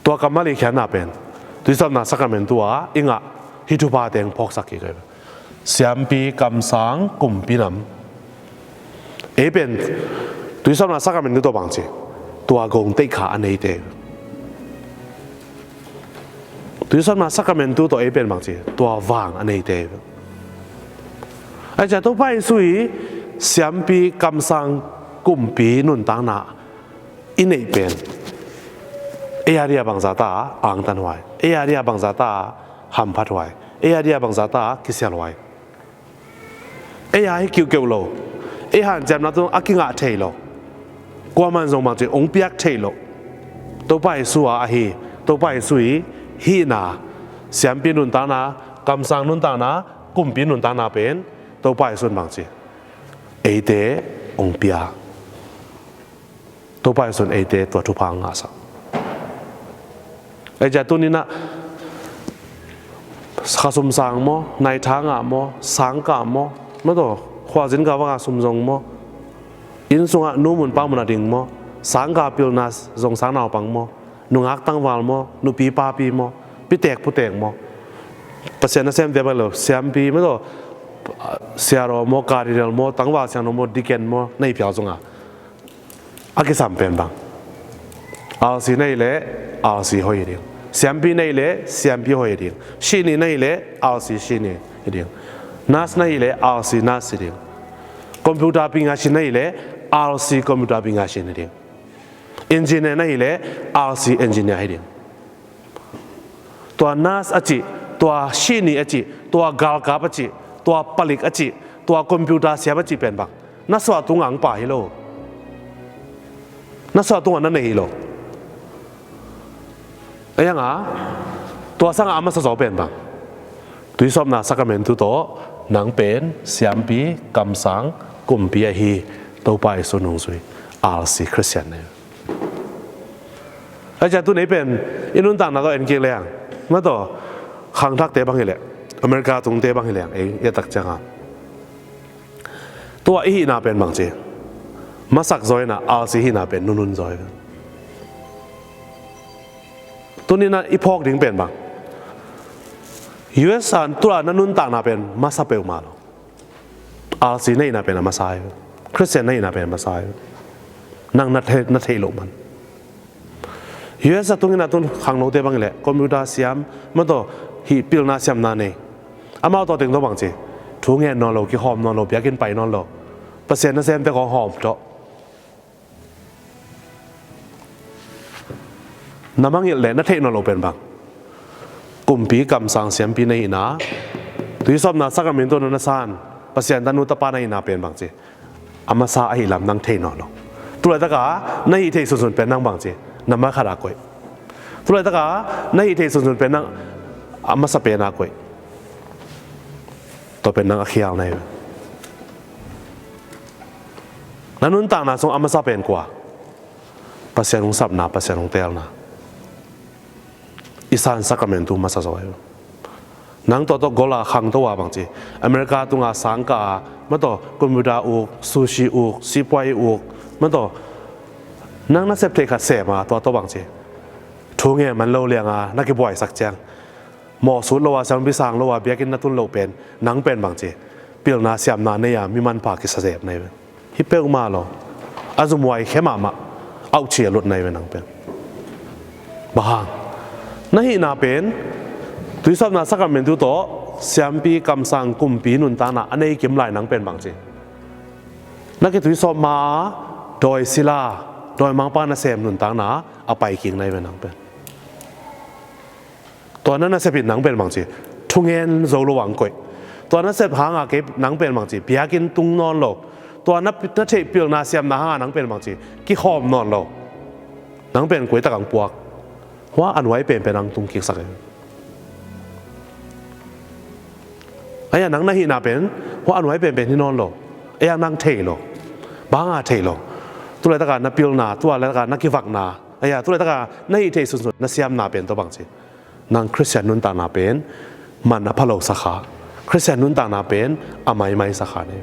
Tua kammal i khiatna pen tuisawpna sakramentu a i ngah hih thupha teng phawksak kik hi. Siampi, kamsang, kumpi nam. Ei pen tuisawpna sakramentu tawh bang ci, tua gong teih kha a neite. Tuisawpna sakramentu tawh ei pen bang ci, tua vang a neite. Ahi ciang Topa Jesuh i siampi, kamsang, kumpi nuntakna i neih pen ei a dia bangzah ta angtanhuai, ei a dia bangzah ta hamphathuai, ei a dia bangzah ta kisialhuai. Ei a hi kiuhkeuh lo, ei hanciamna tawh a kingah thei lo, kuaman zong bang ci hong piak thei lo. Topa Jesuh a ahi, Topa Jesuh i hihna, siampi nuntakna, kamsang nuntakna, kumpi nuntakna pen Topa Jesuh in bang ci, eite hong pia. Topa Jesuh in eite tua thupha ngahsak. Ei cia tuninah khasum sang maw, naitha ngah maw, sangkah maw, mataw khuazin kah vanga sum zong maw, inn sungah nu mun pa mun a ding maw, sangkah pilna zong sang naupang maw, nungak tangval maw, nupi papi maw, pitek putek maw, Pasian nasemte bang lo, siampi mataw, siaraw maw, cardinal maw, tangval siangtho maw, deacon maw, na hi phial zongah a kisam pen bang, alsi na hi leh alsi hoih hi ding. Siampi na hi leh siampi hoih hi ding. Sihni na hi leh alsi sihni hi ding. Nurse na hi leh alsi nurse hi ding. Computer pinga sin na hi leh alsi computer pinga sin hi ding. Engineer na hi leh alsi engineer hi ding. Tua nurse a cih, tua sihni a cih, tua galkap a cih, tua palik a cih, tua computer siam a cih pen bang, na suah tungah ang pha hi lo. Na suah tungah na nei hi lo. Ahi hanga tua sangah a masa zaw pen bang, tuisawpna sakramentu tawh nang pen siampi, kamsang, kumpi ahi Topa Jesuh nungzui alsi Khristian nei. Ahi cia tu nei pen i nuntakna tawh en kik leng, mataw khangthakte bang hi leh, America tungte bang hi leng, ei i a tak cianga tua i hihna pen bang ci, masak zaw inah alsi hihna pen nunun zaw hi. Tuninah i phawk ding pen bang, U S a tua na nuntakna pen masa peuhmah lo. Alsi na hihna pen a masa hi. Khristian na hihna pen a masa hi. Nang na thei, na theih loh man. U S a tungin a tun khangnote bang hi leh computer siam, mataw hih pilna siamna nei. Amau tawh teng tawh bang ci, thu ngen nawn lo, kihawm nawn lo, biakinn pai nawn lo. Pasian nasemte kong hawm tawh na mangngilh leh na theih nawn lo pen bang, kumpi, kamsang, siampi na hihna, tuisawpna sakramentu na na san, Pasian tanu tapa na hihna pen bang ci, a masa ahi lam nang theih nawn lo. Tulaitaka na hih theih sunsun pen nang bang ci, na ma khat a koih. Tulaitaka na hih theih sunsun pen nang a masa pen a koih. Tua pen nang a khial na hi. Na nuntakna sung a masa pen kua? Pasian hong sapna, Pasian hong teelna. I san sakramentu masa zaw hi. Nang tua tawh gola khangto a bang ci, America tunga sangkah a, mataw computer uk, sushi uk, sipuai uk, mataw nang na sep theih khat sem a, tua tawh bang ci, thu ngen man lo lianga na kibuaisak ciang, mawhsut lo a, siampi sang lo a, biakinn na tun loh pen, nang pen bang ci, pilna siamna nei a mi manpha kisa zep na hi. Hi peuhmah lo. A zumhuai khia mahmah. Auchi a lut na hi ve nang pen. Bang hang? Na hihna pen tuisawpna sakramentu tawh siampi, kamsang, kumpi nuntakna a nei kim lai nang pen bang ci, na kituisawp ma a dawi sila, dawi mangpa nasem nuntakna a pai kik na hi ve nang pen. Tua na nasep in nang pen bang ci, thungen zo lo ang koih. Tua nasep hanga kei nang pen bang ci, biakinn tung nawn lo. Tua na, na theih pilna siamna hanga nang pen bang ci, kihawm nawn lo. Nang pen kuaitak ang puak. Hua a nuai penpen ang tung kiksak e. Ahi a nang na hihna pen hua a nuai penpen hi nawn lo. Ahi a nang thei lo. Bang hanga thei lo? Tulaitak a na pilna, tulaitak a na kivakna, ahi a tulaitak a na hih theih sunsun na siamna pen tawh bangci, nang Khristian nuntakna pen man a phalo sakha, Khristian nuntakna pen a maimai sakha ne.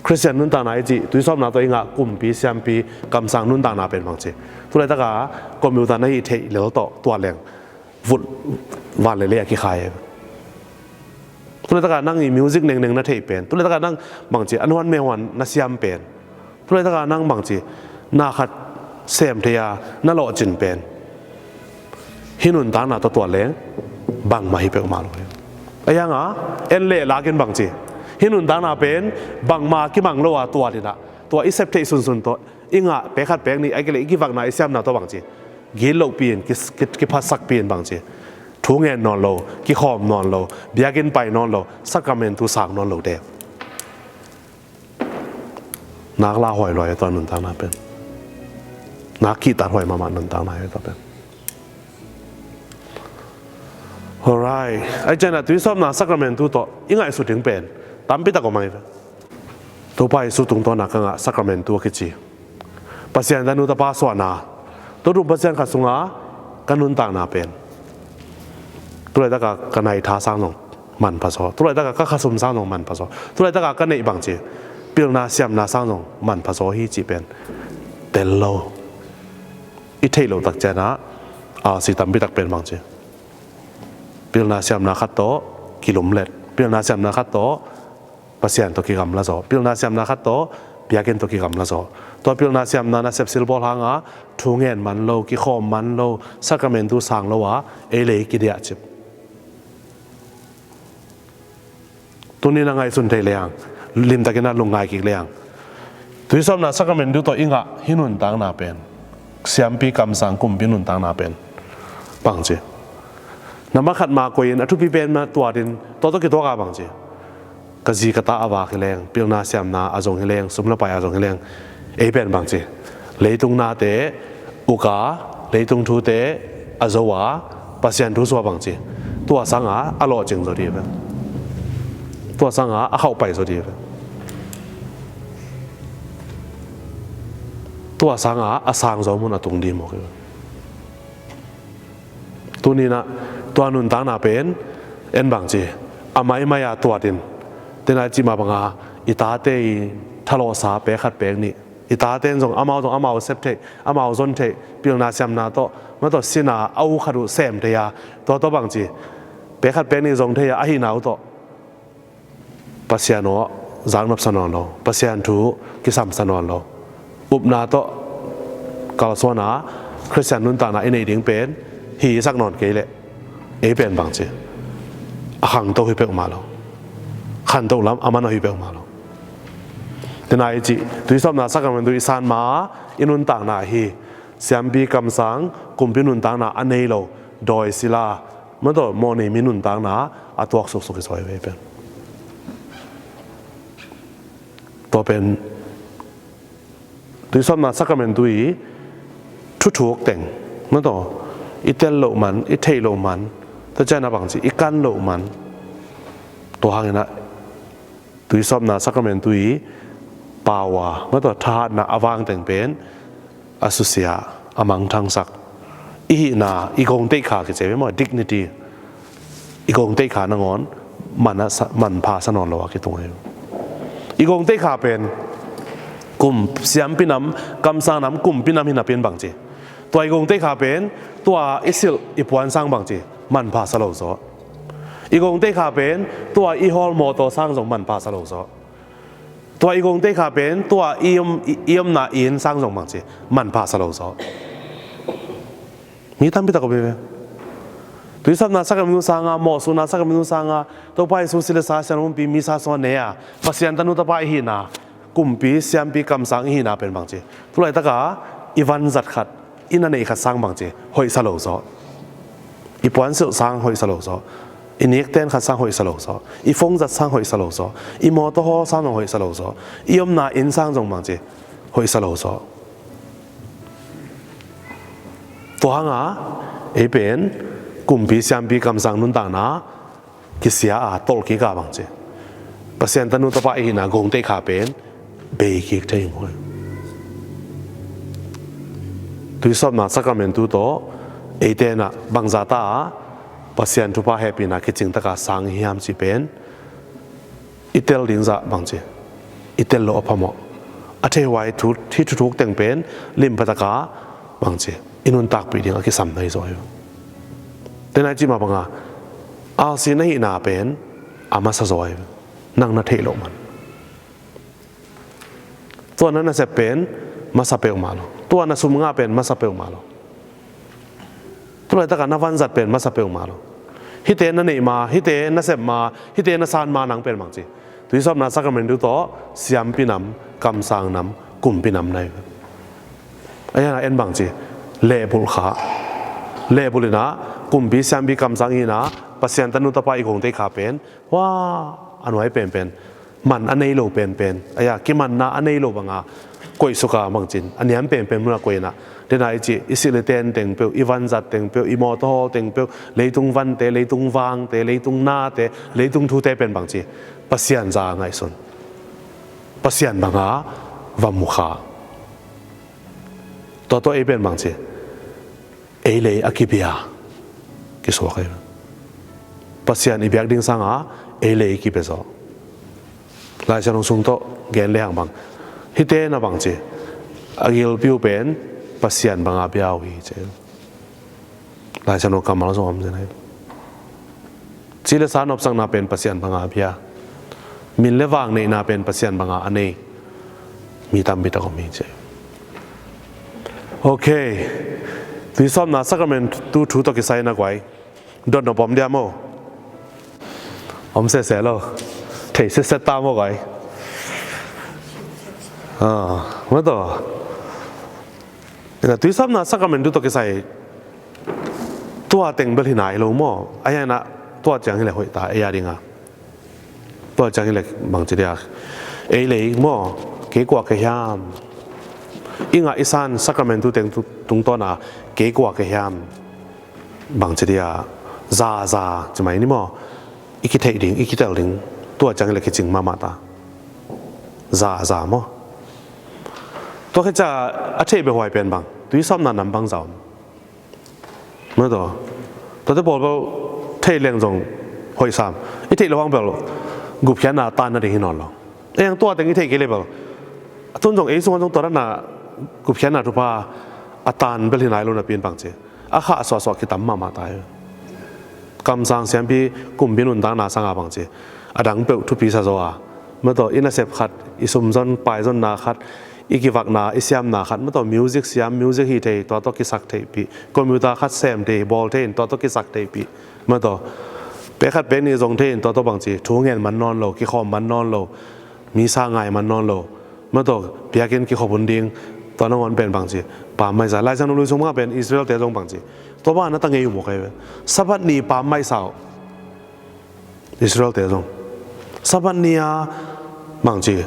Khristian nuntakna i cih tuisawpna tawh i ngah kumpi, siampi, kamsang nuntakna pen bangci, tulaitak a computer na hih theih lel tawh tua leng vut van le lei a kikhai. Tulaitak a nang i music nengneng na theih pen, tulaitak a nang bangci a nuan mehuan na siam pen, tulaitak a nang bangci na khat sem thei a na lawhcin pen, hih nuntakna tawh tua leng bangmah hi peuhmah lo hi. Ahi hanga en le lakin bangci, hih nuntakna pen bangmah kimang lo a tua dinah, tua i sep theih sunsun tawh i ngah pek khat pek nih, ahih kei leh i kivakna, i siamna tawh bangci, gitlohpi in, ki, ki, kiphatsakpi in bangci, thu ngen nawn lo, kikhawm nawn lo, biakinn pai nawn lo, sakramentu sang nawn lote, nak lauhuai lua hi tua nuntakna pen. Nak kihtathuai mahmah nuntakna hi tua pen. Alright. Ahih ciangin ah tuisawpna sakramentu tawh i ngaihsut ding pen tampi tak om ahi ve. Topa Jesu tungtawn a ka ngah sakramentu a kici, Pasian tanu tapa suahna, Topa Pasian khat sunga ka nuntakna pen, tulaitak a ka nai tha sang zong manpha zaw, tulaitak a ka khasum sang zong manpha zaw, tulaitak a ka neih bangci, pilna siamna sang zong manpha zaw hi cih pen tel lo. I theih loh tak ciangin ah alsi tampi tak pen bangci, pilna siamna khat tawh kilumlet, pilna siamna khat tawh Pasian tawh kigamla zaw, pilna siamna khat tawh biakinn tawh kigamla zaw. Tua pilna siamna nasep silbawl hanga thu ngen man lo, kikhawm man lo, sakramentu sang lo a ei le ei kidiahcip. Tuni na ngaihsun thei leng, limtakin a lungngai kik leng, tuisawpna sakramentu tawh i ngah hih nuntakna pen, siampi kamsang kumpi nuntakna pen bangci, na makhat ma koih in a thupi pen ma tuat in tua tawh kituak a bangci, ka zi ka ta a vak hi leng, pilna siamna a zong hi leng, sum le pai a zong hi leng, ei pen bangci, leitung nate uk a, leitung thute a zo a, Pasian thu suak bangci, tua sanga a lawhcing zaw dih ve. Tua sanga a khauhpai zaw dih ve. Tua sanga a sang zaw mun a tung dih mawk hi ve. Tuninah tua nuntakna pen en bangci, a maimai a tuat in, tena i cih mah banga i tate i thalawhsa pek khat pek nih, i tate in zong amau zong amau sep theih, amau zon theih, pilna siamna tawh, ma tawh sina a u khat uh sem thei a, tua tawh bangci, pek khat pek nih zong thei a, ahihna uh tawh Pasian aw zaknopsa nawn lo, Pasian thu kisamsa nawn lo, upna tawh kalsuana Khristian nuntakna i neih ding pen hi i sak nawn kei leh, ei pen bangci, a khangto hi peuhmah lo, khantoh lam a man aw hi peuhmah lo. Tena i cih, tuisawpna sakramentu i san ma i nuntakna hi, siampi kamsang kumpi nuntakna a nei lo, dawi sila, ma tawh mawhnei mi nuntakna a tuak suksuk hi zaw hi ve pen. Tua pen tuisawpna sakramentu i thuthuk teng, ma tawh i tel loh man, i theih loh man, tua ciangin a bangci i kan loh man. Tua hanginah tuisawpna sakramentu i pau a, ma tawh thahatna a vang teng pen a susia, a mangthangsak. I hihna, i gongteih kha kici ve maw, dignity. I gongteih kha nangawn man a sa, manpha sa nawn lo a kitung hi. I gongteih kha pen kum siampi nam, kamsang nam, kumpi nam hi napi in bangci, tua i gongteih kha pen tua i silh i puan sang bangci, manpha sa lo zaw. I gongteih kha pen tua i hawl mawtaw sang zong manpha sa lo zaw. Tua i gongteih kha pen tua i om, i, i omna inn sang zong bangci, manpha sa lo zaw. Mi tampi tak om hi ve. Tuisawpna sakramentu sanga, mawhsukna sakramentu sanga, Topa Jesu si le sa, sian humpi, misa suan ne a, Pasian tanu tapa i hihna, kumpi siampi kamsang i hihna pen bangci, tulaitaka i vanzat khat, i na neih khat sang bangci, hoihsa lo zaw. I puansilh sang hoihsa lo zaw. I nikten khat sang hoihsa lo zaw. I phone zat sang hoihsa lo zaw. I mawtaw hawl sang zong hoihsa lo zaw. I omna inn sang zong bangci, hoihsa lo zaw. Tua hanga ei pen kumpi siampi kamsang nuntakna kisia a tolh kik a bang ci, Pasian tanu tapa i hihna gong teikha pen bei kik thei ngui. Tuisawpna sakramentu tawh eite na bangza ta a Pasian thupha hehpihna kicing taka sang hiam ci pen i tel ding zah bang ci, i tel lo a phamawh. A thei huai thu, hi thuthuk teng pen lim phataka bang ci, i nuntakpih ding a kisam nai zaw hi. Tenai ci mah banga alsi na hihna pen a masa zaw hi. Nang na theih loh man. Tua na nasep pen masa peuhmah lo. Tua na sum ngah pen masa peuhmah lo. Tulaitaka na vanzat pen masa peuhmah lo. Hihte na neih ma, hihte na sep ma, hihte na san ma nang pen bang ci, tuisawpna sakramentu tawh siampi nam, kamsang nam, kumpi nam nai. A hiana en bang ci, lehbulh kha. Lehbulh ina kumpi, siampi, kamsang ina Pasian tanu tapa i gong teikha pen hua a nuai penpen, man a nei lo penpen, a ya kimanna a nei lo banga koihsuka bangcin a niam penpen muna koihna. Dena i ci, i siliten teng peuh, i vanzat teng peuh, i mawtaw hawl teng peuh, leitung vante, leitung vangte, leitung nate, leitung thute pen bang ci, Pasian za a ngaihsun. Pasian banga va mukha. Tua tawh ei pen bang ci, ei lei a kibia kisuak ei. Pasian i biak ding sanga ei lei i kibia zaw. Laisiangtho sung tawh gen lehang bang, hihte na bang ci, a gilpi uh pen Pasian banga bia uh hi ci. Laisiangtho kammal zong om zen hi. Ci le sa nopsakna pen Pasian banga bia. Min le vang neihna pen Pasian banga a nei mi tampi tak om hi ci. Ok. Tuisawpna sakramentu thu tawh kisai na guai dot nop om dia maw? Om sese lo. Thei sese ta maw guai? Ah, maw taw. Ina tuisawpna sakramentu tawh kisai tua teng bel hi nai lo maw? A hiana tua ciang hileh hoih ta ei a dinga. Tua ciang hileh bang ci dia, ei lei maw, kei kua ka hiam? I ngah i san sakramentu teng tu-, tungtawna kei kua ka hiam? Bang ci dia, za za ci mai ni maw? I kitheih ding, i kitel ding, tua ciang hileh kicing mahmah ta. Za za maw? Tua khit cia a theih bia huai pen bang, tuisawpna nam bang za om. Maw taw. Tuate pawl bel theih leng zong hoih sam. I theih lo hang bel gupkhiatna a tan nading hi nawn lo. Ei hang tua teng i theih kei le bel, a tun zong ei sungah zong tua dana gupkhiatna thupha a tan bel hi nai lo napi in bang ci, a khah suahsuah kitam mahmah ta hi. Kamsang, siampi, kumpi nuntakna sanga bang ci, a dang peuh thupi sa zaw a. Maw taw, i nasep khat, i sumzon paizonna khat, i kivakna, i siamna khat, maw taw, music siam, music hih thei, tua tawh kisak theihpih. Computer khat sem thei, bawl thei in, tua tawh kisak theihpih. Maw taw, pek khat pek nih zong thei in, tua tawh bang ci, thu ngen man nawn lo, kikhawm man nawn lo, misa ngai man nawn lo. Maw taw, biakinn kikhop hun ding, tua nangawn pen bang ci, pammaih sa. Laisiangtho Lui sung mah pen Israel-te zong bang ci, tua bang na ta ngei uh maw kai ve. Sabbath ni pammaih sa uh. Israel-te zong Sabbath ni-a bang ci,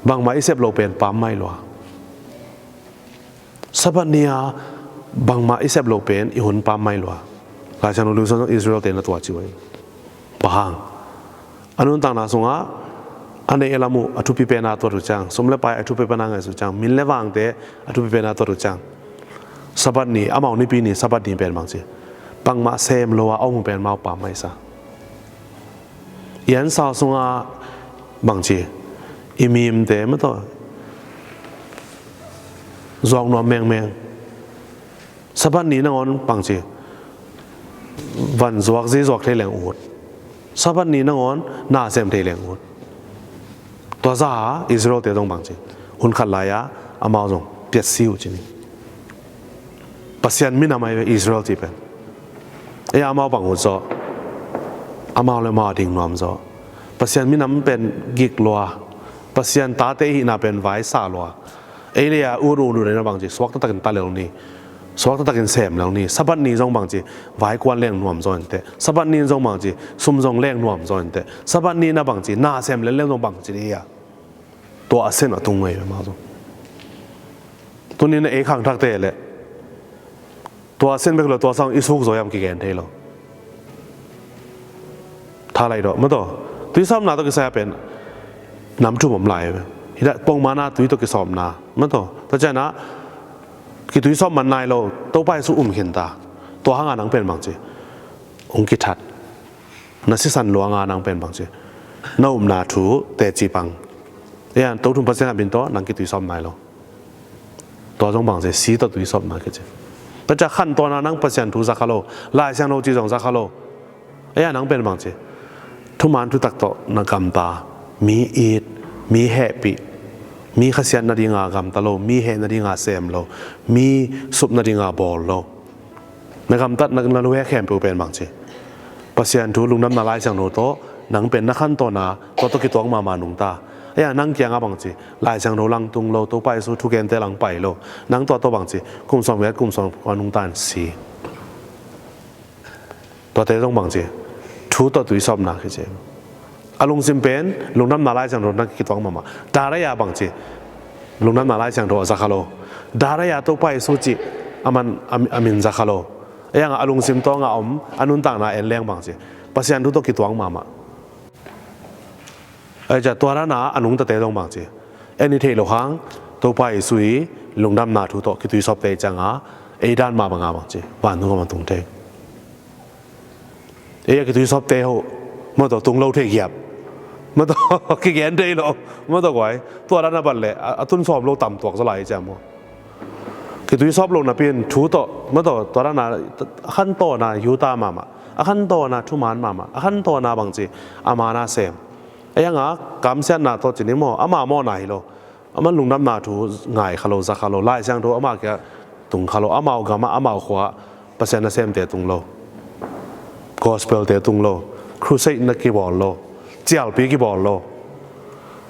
bangmah i sep loh pen pammaih lua. Sabbath ni-a bangmah i sep loh pen i hun pammaih lua. Laisiangtho Lui sung Israel-te na tua ci uh hi. Bang hang? A nuntakna sungah a neih a lam uh a thupi pena tuat uh ciang, sum le pai a thupi pena ngaihsut ciang, min le vangte a thupi pena tuat uh ciang, Sabbath ni, amau nipi ni Sabbath ni pen bang ci, bangmah sem lo a om uh pen mau pammaih sa. I ansau sungah bang ci, i mimte maw taw, zuak nuam mengmeng. Sabbath ni nangawn bang ci, van zuak zi zuak thei leng ut. Sabbath ni nangawn na sem thei leng ut. Tua za a Israel-te zong bang ci, hun khat lai-a amau zong piatsi uh ci ni. Pasian minam ahi ve Israel cih pen. Ei amau bang ut zaw, amau le amau a ding nuam zaw. Pasian minam pen gik lua. Pasian tate i hihna pen vaisa lua. Ei le a ut ut ut na bang ci, suak taktakin ta lel ni. Suak taktakin sem lel ni. Sabbath ni zong bang ci, vai kuan leng nuam zaw inteh. Sabbath ni zong bang ci, sum zong leng nuam zaw inteh. Sabbath ni na bang ci, na sem lel leng zong bang ci ni a. Tua a sen a tung ngei ve amau zong. Tuni na ei khangthakte le tua a sen bek lo, tua sang i suk zaw hiam kigen thei lo. Tha lai dawh, maw taw. Tuisawpna tawh kisai a pen nam thum om lai. Hi dah pongmana tui tawh kisawpna, maw taw. Tua ciangin ah kituisawp man nai lo, Topa Jesu um khin ta. Tua hanga nang pen bangci, hong kithat. Na sisan luanga nang pen bangci, na upna thu teci pang. Ei a, Tothum Pasian a min tawh nang kituisawp nai lo. Tua zong bangci, si tawh tuisawpna kici. Tua ciang khantawn a nang Pasian thu za kha lo, Lai Siangtho ci zong za kha lo. Ei a, nang pen bangci, thuman thutak tawh na gamta, mi it, mi hehpih, mi khasiat nadinga gamta lo, mi heh nadinga sem lo, mi sup nadinga bawl lo. Na gamtat, na, na luhe khempeuh pen bangci, Pasian thu, Lungdamna Lai Siangtho tawh nang pen na khantawn a, tua tawh kituak mahmah nungta. Ei a, nang kiangah bangci, Lai Siangtho lang tung lo, Topa Jesu thugente lang pai lo, nang tua tawh bangci, kum sawmgiat, kum sawmkua nungta in si. Tuate zong bangci, thu tawh tuisawpna kici. A lungsim pen Lungdamna Lai Siangtho na kituak mahmah. Direct a bangci, Lungdamna Lai Siangtho a za kha lo. Direct a Topa Jesu cih a man, a, a min za kha lo. Ei a, a lungsim tawngah om, a nuntakna en leng bangci, Pasian thu tawh kituak mahmah. Ei ciang tua dan a a nungtate zong bangci, en i theih loh hang, Topa Jesu i lungdamna thu tawh kituisawpte ciangah ei dan mah banga bangci, vantung gam a tung thei. Ei a kituisawpte hoh, maw taw, tung lo thei giap, maw taw, kigen thei lo, maw taw, guai. Tua dan a bat leh a, a tun sawm lo tam tuak zaw lai i ciam maw. Kituisawp lo napi in thu tawh, maw taw, tua dan a, a khantawn a yuta mahmah, a khantawn a thuman mahmah, a khantawn a bangci, a man a sem. Ei a, kamsiatna tawh ci ni maw, ama mawhna hi lo. Aman lungdamna thu ngai kha lo, za kha lo, Lai Siangtho ama kiang tung kha lo, amau gamah, amau khuaah Pasian nasemte tung lo, gospel-te tung lo, crusade na kibawl lo, cialpi kibawl lo.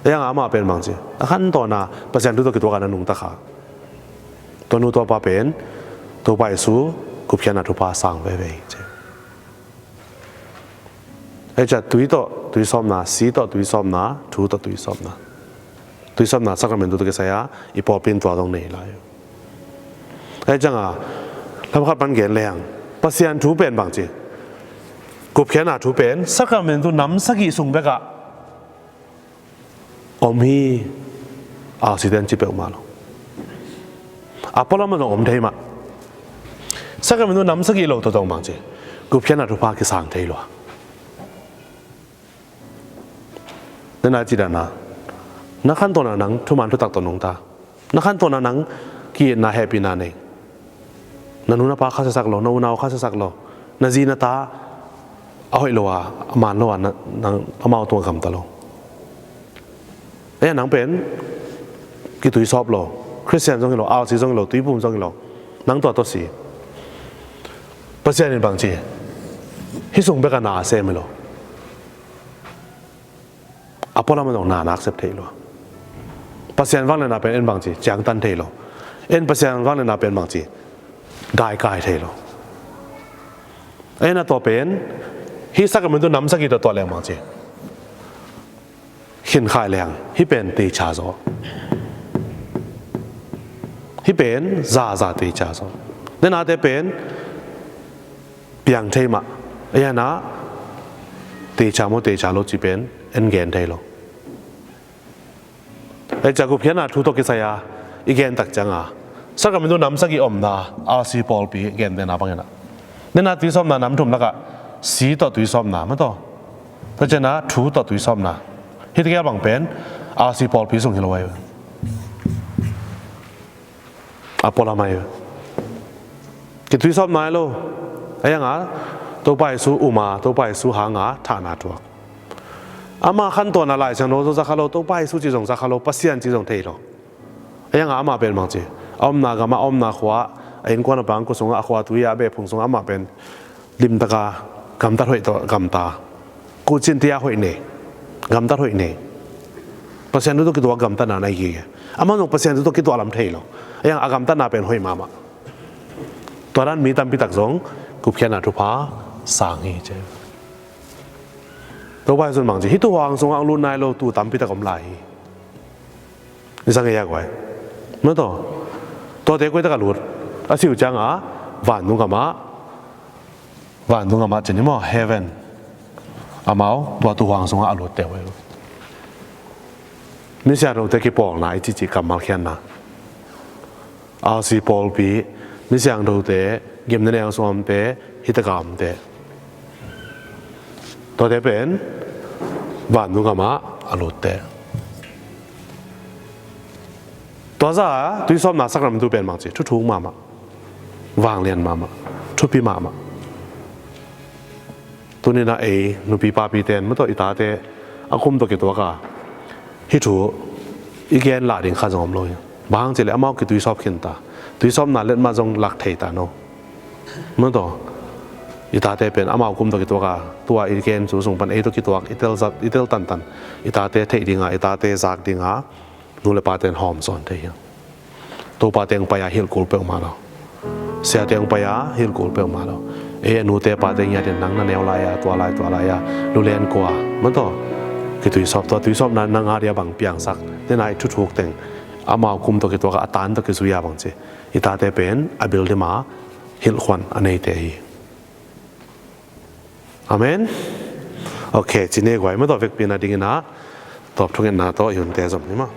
Ei a, amah pen bangci, a khantawn a Pasian thu tawh kituak a na nungta kha. Tua nu tua pa pen Topa Jesu gupkhiatna thupha sang veve hi ci. Ei ciang tui tawh tuisawpna, si tawh tuisawpna, thu tawh tuisawpna. Tuisawpna sakramentu tawh kisai a i pawlpi in tua zong nei lai. Ei ciangah lam khat pan gen lehang, Pasian thu pen bangci, gupkhiatna thu pen sakramentu nam sagih sung bekah om hi. Ausiten ci peuhmah lo. A pualam ah zong om thei mah. Sakramentu nam sagih lo tawh zong bangci, gupkhiatna thupha kisang thei lua. Nena ci dan a, na khantawn a nang thuman thutak tawh nungta. Na khantawn a nang ki-itna, hehpihna nei. Na nu na pa khasiasak lo, na unau khasiasak lo, na zi na ta a hoih lo a, a man lo a, na, nang amau tungah gamta lo. Ei a, nang pen kituisawp lo, Khristian zong hi lo, R C zong hi lo, tuiphum zong hi lo, nang tua tawh si. Pasian in bangci, hih sung bekah na a sem hi lo. A pualam ah zong na na aksep thei lua. Pasian vangliatna pen en bangci, ciangtan thei lo. En Pasian vangliatna pen bangci, daikai thei lo. En a tua pen, hih sakramentu nam sagih tawh tuah leng bangci, khinkhai leng, hih pen teicha zaw. Hih pen zaza teicha zaw. Nenate pen piang thei mah. Ei a, teicha maw teicha lo ci pen en gen thei lo. Ei ciang gupkhiatna thu tawh kisai a i gen tak ciangah, sakramentu nam sagih omna, R C pawlpi gentehna bangin ah, nena tuisawpna nam thum lakah si tawh tuisawpna, maw taw. Tua ciangah thu tawh tuisawpna. Hih takah bang pen R C pawlpi sung hi lo ahi. A pualam ahi. Kituisawp nai lo. Ei a, Topa Jesu um a, Topa Jesu hang a thahna thuak. Ama khantawn a Lai Siangtho zong za kha lo, Topa Jesu ci zong za kha lo, Pasian ci zong thei lo. Ei a, amah pen bangci, a omna gam ah, a omna khua ah, a innkuan a pang kua sungah, a khua tui ah, a behphung sungah amah pen limtaka gamtat hoih tawh gamta. Kuhcin tia hoih nei, gamtat hoih nei. Pasian thu tawh kituak gamtatna na hi kei. Amah zong Pasian thu tawh kituak lam thei lo. Ei a, a gamtatna pen hoih mahmah. Tua dan mi tampi tak zong gupkhiatna thupha sang hi ci. Topa Jesu in bangci, hih tuuhuang sungah hong lut nai lo tuu tampi tak om lai hi. I sa ngei a, guai. Maw taw. Tuate koi takah lut? A si uh ciangah vantung gam ah, vantung gam ah ci ni maw, heaven. Amau tua tuuhuang sungah a lutte uh hi. Misiangthote kipawlna i cihcih kammal khiatna. R C pawlpi, misiangthote, gimna neu sungah omte, hi takah omte. Tuate pen vantung gamah a lutte. Tua zah tuisawpna sakramtu pen bang ci, thuthuk mahmah, vanglian mahmah, thupi mahmah. Tuni-in ah ei nupi papite in maw tawh i tate a kum tawh kituak a hih thu i gen lah ding khat zong om lo hi. Bang hang cih leh amau kituisawp khin ta. Tuisawpna letmat zong lak thei ta no. Maw tawh i tate pen amau kum tawh kituak a, tua i gen thu sung pan ei tawh kituak i tel zat, i tel tantan, i tate theih ding a, i tate zak ding a nu le pate in hawmsawn thei hi. Topa teng pai-a hilh kul peuhmah lo. Sia teng pai-a hilh kul peuhmah lo. Ei a nute pate ngiatin nang na neu lai-a, tua lai tua lai-a, lu len kua, maw tawh kituisawp, tua tuisawpna in nang a dia bang piangsak, tena i thuthuk teng amau kum tawh kituak a, a tan tawh kizui-a bang ci, i tate pen a bil dima hilhkhuan a neite hi. Amen. Ok, ci ne guai, maw tawh vekpi-in a dingin ah tawp thungetna tawh i hunte zom ni maw.